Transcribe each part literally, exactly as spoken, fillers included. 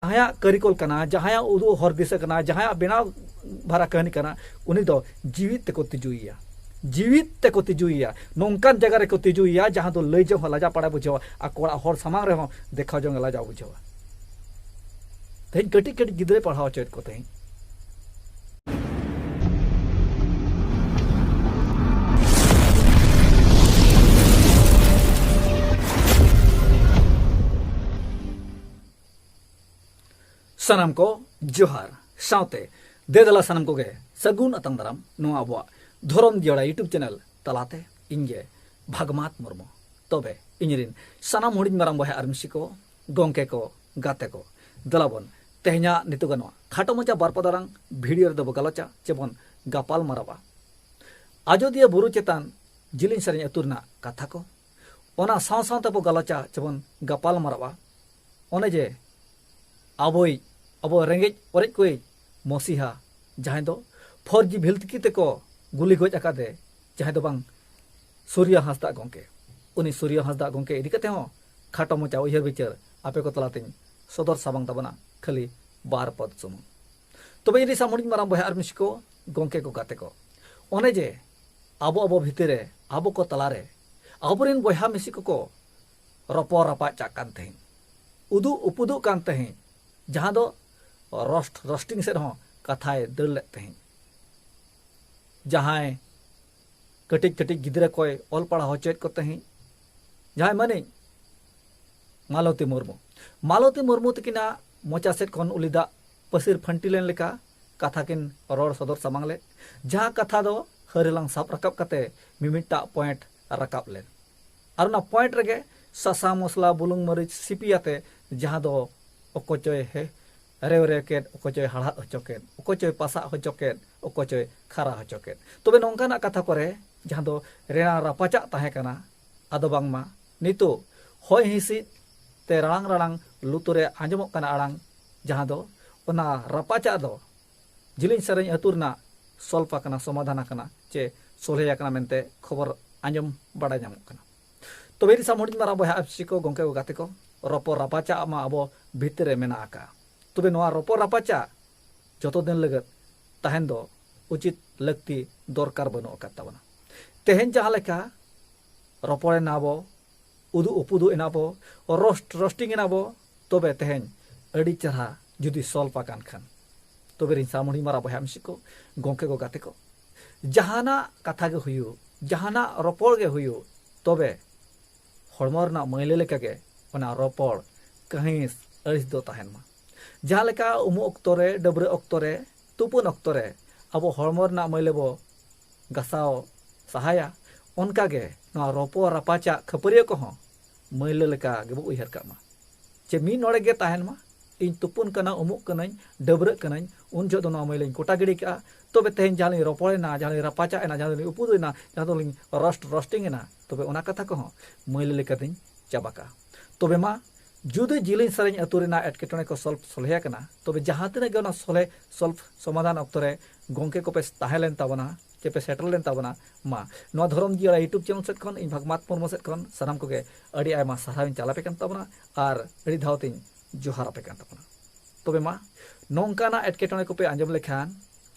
ᱡᱟᱦᱟᱸᱭᱟᱜ ᱠᱟᱹᱨᱤᱠᱚᱞ ᱠᱟᱱᱟ, ᱡᱟᱦᱟᱸᱭᱟᱜ ᱩᱫᱩᱜ ᱦᱚᱨ ᱫᱤᱥᱟᱹ ᱠᱟᱱᱟ, ᱡᱟᱦᱟᱸᱭᱟᱜ ᱵᱮᱱᱟᱣ ᱵᱷᱟᱨᱟ ᱠᱟᱹᱦᱱᱤ ᱠᱟᱱᱟ, ᱩᱱᱤ ᱫᱚ ᱡᱤᱣᱤᱫ ᱛᱮᱠᱚ ᱛᱤᱡᱩᱭᱮᱭᱟ᱾ ᱡᱤᱣᱤᱫ ᱛᱮᱠᱚ ᱛᱤᱡᱩᱭᱮᱭᱟ᱾ ᱱᱚᱝᱠᱟᱱ ᱡᱟᱭᱜᱟ ᱨᱮᱠᱚ ᱛᱤᱡᱩᱭᱮᱭᱟ, ᱡᱟᱦᱟᱸ ᱫᱚ ᱞᱟᱹᱭ ᱡᱚᱝ ᱦᱚᱸ ᱞᱟᱡᱟ ᱯᱟᱲᱟ ᱵᱩᱡᱷᱟᱹᱣᱟ, ᱟᱠᱚ ᱚᱲᱟᱜ ᱦᱚᱲ ᱥᱟᱢᱟᱝ ᱨᱮᱦᱚᱸ ᱫᱮᱠᱷᱟᱣ ᱡᱚᱝ ᱞᱟᱡᱟᱣ ᱵᱩᱡᱷᱟᱹᱣᱟ᱾ ᱛᱮᱦᱮᱧ ᱠᱟᱹᱴᱤᱡ ᱠᱟᱹᱴᱤᱡ ᱜᱤᱫᱽᱨᱟᱹᱭ ᱯᱟᱲᱦᱟᱣ ᱦᱚᱪᱚᱭᱮᱫ ᱠᱚ ᱛᱟᱦᱮᱸᱫ᱾ ᱥᱟᱱᱟᱢ ᱠᱚ ᱡᱚᱦᱟᱨ, ᱥᱟᱶᱛᱮ ᱫᱮ ᱫᱮᱞᱟ ᱥᱟᱱᱟᱢ ᱠᱚᱜᱮ ᱥᱟᱹᱜᱩᱱ ᱟᱛᱟᱝ ᱫᱟᱨᱟᱢ ᱱᱚᱣᱟ ᱟᱵᱚᱣᱟᱜ ᱫᱷᱚᱨᱚᱢ ᱡᱚᱲᱟ YouTube channel ᱛᱟᱞᱟᱛᱮ᱾ ᱤᱧ ᱜᱮ ᱵᱷᱟᱜᱽᱢᱟᱛ ᱢᱩᱨᱢᱩ᱾ ᱛᱚᱵᱮ ᱤᱧ ᱨᱤᱱ ᱥᱟᱱᱟᱢ ᱦᱩᱰᱤᱧ ᱢᱟᱨᱟᱝ ᱵᱚᱭᱦᱟ ᱟᱨ ᱢᱤᱥᱤ ᱠᱚ, ᱜᱚᱢᱠᱮ ᱠᱚ, ᱜᱟᱛᱮ ᱠᱚ, ᱫᱮᱞᱟ ᱵᱚᱱ ᱛᱮᱦᱮᱧᱟᱜ ᱱᱤᱛᱚᱜ ᱱᱚᱣᱟ ᱠᱷᱟᱴᱚ ᱢᱟᱪᱷᱟ ᱵᱟᱨ ᱯᱟᱫᱟᱨᱟᱝ video ᱨᱮᱫᱚ ᱵᱚ ᱜᱟᱞᱚᱪᱟ ᱪᱮ ᱵᱚᱱ ᱜᱟᱯᱟᱞ ᱢᱟᱨᱟᱣᱟ ᱟᱡᱚᱫᱤᱭᱟᱹ ᱵᱩᱨᱩ ᱪᱮᱛᱟᱱ ᱡᱤᱞᱤᱧ ᱥᱮᱨᱮᱧ ᱟᱹᱛᱩ ᱨᱮᱱᱟᱜ ᱠᱟᱛᱷᱟ ᱠᱚ᱾ ᱚᱱᱟ ᱥᱟᱶ ᱥᱟᱶ ᱛᱮᱵᱚ ᱜᱟᱞᱚᱪᱟ ᱪᱮ ᱵᱚᱱ ᱜᱟᱯᱟᱞ ᱢᱟᱨᱟᱣᱟ ᱚᱱᱮ ᱡᱮ ᱟᱵᱚᱭᱤᱡ, ᱟᱵᱚ ᱨᱮᱸᱜᱮᱡ ᱚᱨᱮᱡ ᱠᱚᱭᱤᱡ ᱢᱚᱥᱤᱦᱟ, ᱡᱟᱦᱟᱸᱭ ᱫᱚ ᱯᱷᱳᱨ ᱡᱤ ᱵᱷᱤᱞᱛᱠᱤ ᱛᱮᱠᱚ ᱜᱩᱞᱤ ᱜᱚᱡ ᱟᱠᱟᱫᱮ, ᱡᱟᱦᱟᱸᱭ ᱫᱚ ᱵᱟᱝ ᱥᱩᱨᱭᱚ ᱦᱟᱸᱥᱫᱟᱜ ᱜᱚᱢᱠᱮ᱾ ᱩᱱᱤ ᱥᱩᱨᱭᱚ ᱦᱟᱸᱥᱫᱟᱜ ᱜᱚᱢᱠᱮ ᱤᱫᱤ ᱠᱟᱛᱮ ᱦᱚᱸ ᱠᱷᱟᱴᱚ ᱢᱚᱪᱟ ᱩᱭᱦᱟᱹᱨ ᱵᱤᱪᱟᱹᱨ ᱟᱯᱮ ᱠᱚ ᱛᱟᱞᱟᱛᱮᱧ ᱥᱚᱫᱚᱨ ᱥᱟᱢᱟᱝ ᱛᱟᱵᱚᱱᱟ, ᱠᱷᱟᱹᱞᱤ ᱵᱟᱨ ᱯᱚᱫ ᱥᱩᱢᱩᱝ᱾ ᱛᱚᱵᱮ ᱤᱧ ᱨᱤᱱ ᱥᱟᱢᱩᱰᱤᱡ ᱢᱟᱨᱟᱝ ᱵᱚᱭᱦᱟ ᱟᱨ ᱢᱤᱥᱤ ᱠᱚ, ᱜᱚᱢᱠᱮ ᱠᱚ, ᱜᱟᱛᱮ ᱠᱚ, ᱚᱱᱮ ᱡᱮ ᱟᱵᱚ ᱟᱵᱚ ᱵᱷᱤᱛᱤᱨ ᱨᱮ, ᱟᱵᱚ ᱠᱚ ᱛᱟᱞᱟᱨᱮ ᱟᱵᱚᱨᱮᱱ ᱵᱚᱭᱦᱟ ᱢᱤᱥᱤ ᱠᱚᱠᱚ ᱨᱚᱯᱚᱲ ᱨᱟᱯᱟᱜ ᱪᱟᱜ ᱠᱟᱱ ᱛᱟᱦᱮᱸᱫ, ᱩᱫᱩᱜ ᱩᱯᱩᱫᱩᱜ ᱠᱟᱱ ᱛᱟᱦᱮᱸᱫ, ᱡᱟᱦᱟᱸ ᱫᱚ ᱨᱚᱥᱴ ᱨᱚᱥᱴᱤᱝ ᱥᱮᱫ ᱦᱚᱸ ᱠᱟᱛᱷᱟᱭ ᱫᱟᱹᱲ ᱞᱮᱫ ᱛᱟᱦᱮᱸᱫ᱾ ᱡᱟᱦᱟᱸᱭ ᱠᱟᱹᱴᱤᱡ ᱠᱟᱹᱴᱤᱡ ᱜᱤᱫᱽᱨᱟᱹ ᱠᱚᱭ ᱚᱞ ᱯᱟᱲᱦᱟᱣ ᱦᱚᱪᱚᱭᱮᱫ ᱠᱚ ᱛᱟᱦᱮᱸᱫ, ᱡᱟᱦᱟᱸᱭ ᱢᱟᱹᱱᱤᱡ ᱢᱟᱞᱚᱛᱤ ᱢᱩᱨᱢᱩ, ᱢᱟᱞᱚᱛᱤ ᱢᱩᱨᱢᱩ ᱛᱤᱠᱤᱱᱟᱜ ᱢᱚᱪᱟ ᱥᱮᱫ ᱠᱷᱚᱱ ᱩᱞᱤ ᱫᱟᱜ ᱯᱟᱹᱥᱤᱨ ᱯᱷᱟᱹᱱᱴᱤ ᱞᱮᱱ ᱞᱮᱠᱟ ᱠᱟᱛᱷᱟ ᱠᱤᱱ ᱨᱚᱲ ᱥᱚᱫᱚᱨ ᱥᱟᱢᱟᱝ ᱞᱮᱫ, ᱡᱟᱦᱟᱸ ᱠᱟᱛᱷᱟ ᱫᱚ ᱦᱟᱹᱨᱤᱞᱟᱝ ᱥᱟᱵ ᱨᱟᱠᱟᱵ ᱠᱟᱛᱮ ᱢᱤᱢᱤᱫᱴᱟᱜ ᱯᱚᱭᱮᱱᱴ ᱨᱟᱠᱟᱵ ᱞᱮᱱ᱾ ᱟᱨ ᱚᱱᱟ ᱯᱚᱭᱮᱱᱴ ᱨᱮᱜᱮ ᱥᱟᱥᱟᱝ ᱢᱚᱥᱞᱟ ᱵᱩᱞᱩᱝ ᱢᱟᱹᱨᱤᱪ ᱥᱤᱯᱤ ᱟᱛᱮ, ᱡᱟᱦᱟᱸ ᱫᱚ ᱚᱠᱚᱭ ᱪᱚᱭ ᱦᱮ ᱨᱮᱣ ᱨᱮᱣ ᱠᱮᱫ, ᱚᱠᱚᱭ ᱪᱚᱭ ᱦᱟᱲᱦᱟᱫ ᱦᱚᱪᱚ ᱠᱮᱫ, ᱚᱠᱚᱭ ᱪᱚᱭ ᱯᱟᱥᱟᱜ ᱦᱚᱪᱚ ᱠᱮᱫ, ᱚᱠᱚᱭ ᱪᱚᱭ ᱠᱷᱟᱨᱟ ᱦᱚᱪᱚ ᱠᱮᱫ᱾ ᱛᱚᱵᱮ ᱱᱚᱝᱠᱟᱱᱟᱜ ᱠᱟᱛᱷᱟ ᱠᱚᱨᱮ ᱡᱟᱦᱟᱸ ᱫᱚ ᱨᱮᱲᱟ ᱨᱟᱯᱟᱪᱟᱜ ᱛᱟᱦᱮᱸ ᱠᱟᱱᱟ, ᱟᱫᱚ ᱵᱟᱝᱢᱟ ᱱᱤᱛᱚᱜ ᱦᱚᱭ ᱦᱤᱸᱥᱤᱫ ᱛᱮ ᱨᱟᱲᱟᱝ ᱨᱟᱲᱟᱝ ᱞᱩᱛᱩᱨ ᱨᱮ ᱟᱸᱡᱚᱢᱚᱜ ᱠᱟᱱᱟ ᱟᱲᱟᱝ, ᱡᱟᱦᱟᱸ ᱫᱚ ᱚᱱᱟ ᱨᱟᱯᱟᱪᱟᱜ ᱫᱚ ᱡᱤᱞᱤᱧ ᱥᱮᱨᱮᱧ ᱟᱹᱛᱩ ᱨᱮᱱᱟᱜ ᱥᱚᱞᱯ ᱟᱠᱟᱱᱟ, ᱥᱚᱢᱟᱫᱷᱟᱱ ᱟᱠᱟᱱᱟ ᱪᱮ ᱥᱚᱞᱦᱮ ᱟᱠᱟᱱᱟ ᱢᱮᱱᱛᱮ ᱠᱷᱚᱵᱚᱨ ᱟᱸᱡᱚᱢ ᱵᱟᱲᱟᱭ ᱧᱟᱢᱚᱜ ᱠᱟᱱᱟ᱾ ᱛᱚᱵᱮ ᱤᱧ ᱥᱟᱢᱩᱰᱤᱡ ᱢᱟᱨᱟᱝ ᱵᱚᱭᱦᱟ ᱟᱨ ᱢᱤᱥᱤ ᱠᱚ, ᱜᱚᱢᱠᱮ ᱠᱚ, ᱜᱟᱛᱮ ᱠᱚ, ᱨᱚᱯᱚᱲ ᱨᱟᱯᱟᱪᱟᱜ ᱢᱟ ᱟᱵᱚ ᱵᱷᱤᱛᱨᱤ ᱨᱮ ᱢᱮᱱᱟᱜ ᱟᱠᱟᱫ᱾ ᱛᱚᱵᱮ ᱱᱚᱣᱟ ᱨᱚᱯᱚᱲ ᱨᱟᱯᱟᱪᱟᱜ ᱡᱚᱛᱚ ᱫᱤᱱ ᱞᱟᱹᱜᱤᱫ ᱛᱟᱦᱮᱱ ᱫᱚ ᱩᱪᱤᱛ ᱞᱟᱹᱠᱛᱤ ᱫᱚᱨᱠᱟᱨ ᱵᱟᱹᱱᱩᱜ ᱟᱠᱟᱫ ᱛᱟᱵᱚᱱᱟ᱾ ᱛᱮᱦᱮᱧ ᱡᱟᱦᱟᱸ ᱞᱮᱠᱟ ᱨᱚᱯᱚᱲ ᱮᱱᱟ ᱵᱚ, ᱩᱫᱩᱜ ᱩᱯᱩᱫᱩᱜ ᱮᱱᱟ ᱵᱚ, ᱨᱳᱥᱴ ᱨᱳᱥᱴᱤᱝ ᱮᱱᱟ ᱵᱚ, ᱛᱚᱵᱮ ᱛᱮᱦᱮᱧ ᱟᱹᱰᱤ ᱪᱮᱦᱨᱟ ᱡᱩᱫᱤ ᱥᱚᱞᱵᱷ ᱟᱠᱟᱱ ᱠᱷᱟᱱ, ᱛᱚᱵᱮ ᱨᱤᱧ ᱥᱟᱢᱚᱲᱤ ᱢᱟᱨᱟ ᱵᱚᱭᱦᱟ ᱢᱤᱥᱤ ᱠᱚ, ᱜᱚᱢᱠᱮ ᱠᱚ, ᱜᱟᱛᱮ ᱠᱚ, ᱡᱟᱦᱟᱱᱟᱜ ᱠᱟᱛᱷᱟ ᱜᱮ ᱦᱩᱭᱩᱜ, ᱡᱟᱦᱟᱱᱟᱜ ᱨᱚᱯᱚᱲ ᱜᱮ ᱦᱩᱭᱩᱜ, ᱛᱚᱵᱮ ᱦᱚᱲᱢᱚ ᱨᱮᱱᱟᱜ ᱢᱟᱹᱭᱞᱟᱹ ᱞᱮᱠᱟᱜᱮ ᱚᱱᱟ ᱨᱚᱯᱚᱲ, ᱠᱟᱹᱦᱤᱥ, ᱟᱹᱲᱤᱥ ᱫᱚ ᱛᱟᱦᱮᱱ ᱢᱟ᱾ ᱡᱟᱦᱟᱸ ᱞᱮᱠᱟ ᱩᱢᱩᱜ ᱚᱠᱛᱚ ᱨᱮ, ᱰᱟᱹᱵᱽᱨᱟᱹᱜ ᱚᱠᱛᱚ ᱨᱮ, ᱛᱩᱯᱩᱱ ᱚᱠᱛᱚ ᱨᱮ ᱟᱵᱚ ᱦᱚᱲᱢᱚ ᱨᱮᱱᱟᱜ ᱢᱟᱹᱭᱞᱟᱹ ᱵᱚ ᱜᱟᱥᱟᱣ ᱥᱟᱦᱟᱭᱟ, ᱚᱱᱠᱟᱜᱮ ᱱᱚᱣᱟ ᱨᱚᱯᱚᱲ ᱨᱟᱯᱟᱪᱟᱜ ᱠᱷᱟᱹᱯᱟᱹᱨᱤᱭᱟᱹ ᱠᱚᱦᱚᱸ ᱢᱟᱹᱭᱞᱟᱹ ᱞᱮᱠᱟ ᱜᱮᱵᱚ ᱩᱭᱦᱟᱹᱨ ᱠᱟᱜ ᱢᱟ᱾ ᱡᱮ ᱢᱤᱫ ᱱᱚᱲᱮ ᱜᱮ ᱛᱟᱦᱮᱱ ᱢᱟ, ᱤᱧ ᱛᱩᱯᱩᱱ ᱠᱟᱱᱟ, ᱩᱢᱩᱜ ᱠᱟᱹᱱᱟᱹᱧ, ᱰᱟᱹᱵᱽᱨᱟᱹᱜ ᱠᱟᱹᱱᱟᱹᱧ, ᱩᱱ ᱡᱚᱦᱚᱜ ᱫᱚ ᱱᱚᱣᱟ ᱢᱟᱹᱭᱞᱟᱹᱧ ᱠᱚᱴᱟ ᱜᱤᱰᱤ ᱠᱟᱜᱼᱟ᱾ ᱛᱚᱵᱮ ᱛᱮᱦᱮᱧ ᱡᱟᱦᱟᱸ ᱞᱤᱧ ᱨᱚᱯᱚᱲᱮᱱᱟ, ᱡᱟᱦᱟᱸ ᱞᱤᱧ ᱨᱟᱯᱟᱪᱟᱜ ᱮᱱᱟ, ᱡᱟᱦᱟᱸ ᱞᱤᱧ ᱩᱯᱩᱫ ᱮᱱᱟ, ᱡᱟᱦᱟᱸ ᱫᱚᱞᱤᱧ ᱨᱳᱥᱴ ᱨᱳᱥᱴᱤᱝ ᱮᱱᱟ, ᱛᱚᱵᱮ ᱚᱱᱟ ᱠᱟᱛᱷᱟ ᱠᱚᱦᱚᱸ ᱢᱟᱹᱭᱞᱟᱹ ᱞᱮᱠᱟᱛᱤᱧ ᱪᱟᱵᱟ ᱠᱟᱜᱼᱟ᱾ ᱛᱚᱵᱮ ᱢᱟ, ᱡᱩᱫᱤ ᱡᱤᱞᱤᱧ ᱥᱟᱹᱨᱤᱧ ᱟᱹᱛᱩ ᱨᱮᱱᱟᱜ ᱮᱴᱠᱮᱴᱚᱬᱮ ᱠᱚ ᱥᱚᱞᱵᱷ ᱥᱚᱞᱦᱮ ᱟᱠᱟᱱᱟ, ᱛᱚᱵᱮ ᱡᱟᱦᱟᱸ ᱛᱤᱱᱟᱹᱜ ᱜᱮ ᱚᱱᱟ ᱥᱚᱞᱦᱮ ᱥᱚᱞᱵᱷ ᱥᱚᱢᱟᱫᱷᱟᱱ ᱚᱠᱛᱚ ᱨᱮ ᱜᱚᱢᱠᱮ ᱠᱚᱯᱮ ᱛᱟᱦᱮᱸ ᱞᱮᱱ ᱛᱟᱵᱚᱱᱟ, ᱪᱮ ᱯᱮ ᱥᱮᱴᱮᱨ ᱞᱮᱱ ᱛᱟᱵᱚᱱᱟ, ᱢᱟ, ᱱᱚᱣᱟ ᱫᱷᱚᱨᱚᱢ ᱡᱤᱭᱟᱹᱲᱟ YouTube ᱪᱮᱱᱮᱞ ᱥᱮᱫ ᱠᱷᱚᱱ, ᱤᱧ ᱵᱷᱟᱜᱽᱢᱟᱛ ᱢᱩᱨᱢᱩ ᱥᱮᱫ ᱠᱷᱚᱱ ᱥᱟᱱᱟᱢ ᱠᱚᱜᱮ ᱟᱹᱰᱤ ᱟᱭᱢᱟ ᱥᱟᱨᱦᱟᱣ ᱤᱧ ᱪᱟᱞ ᱟᱯᱮ ᱠᱟᱱ ᱛᱟᱵᱚᱱᱟ ᱟᱨ ᱟᱹᱰᱤ ᱫᱷᱟᱣ ᱛᱤᱧ ᱡᱚᱦᱟᱨ ᱟᱯᱮ ᱠᱟᱱ ᱛᱟᱵᱚᱱᱟ᱾ ᱛᱚᱵᱮ ᱢᱟ, ᱱᱚᱝᱠᱟᱱᱟᱜ ᱮᱴᱠᱮᱴᱚᱬᱮ ᱠᱚᱯᱮ ᱟᱸᱡᱚᱢ ᱞᱮᱠᱷᱟᱱ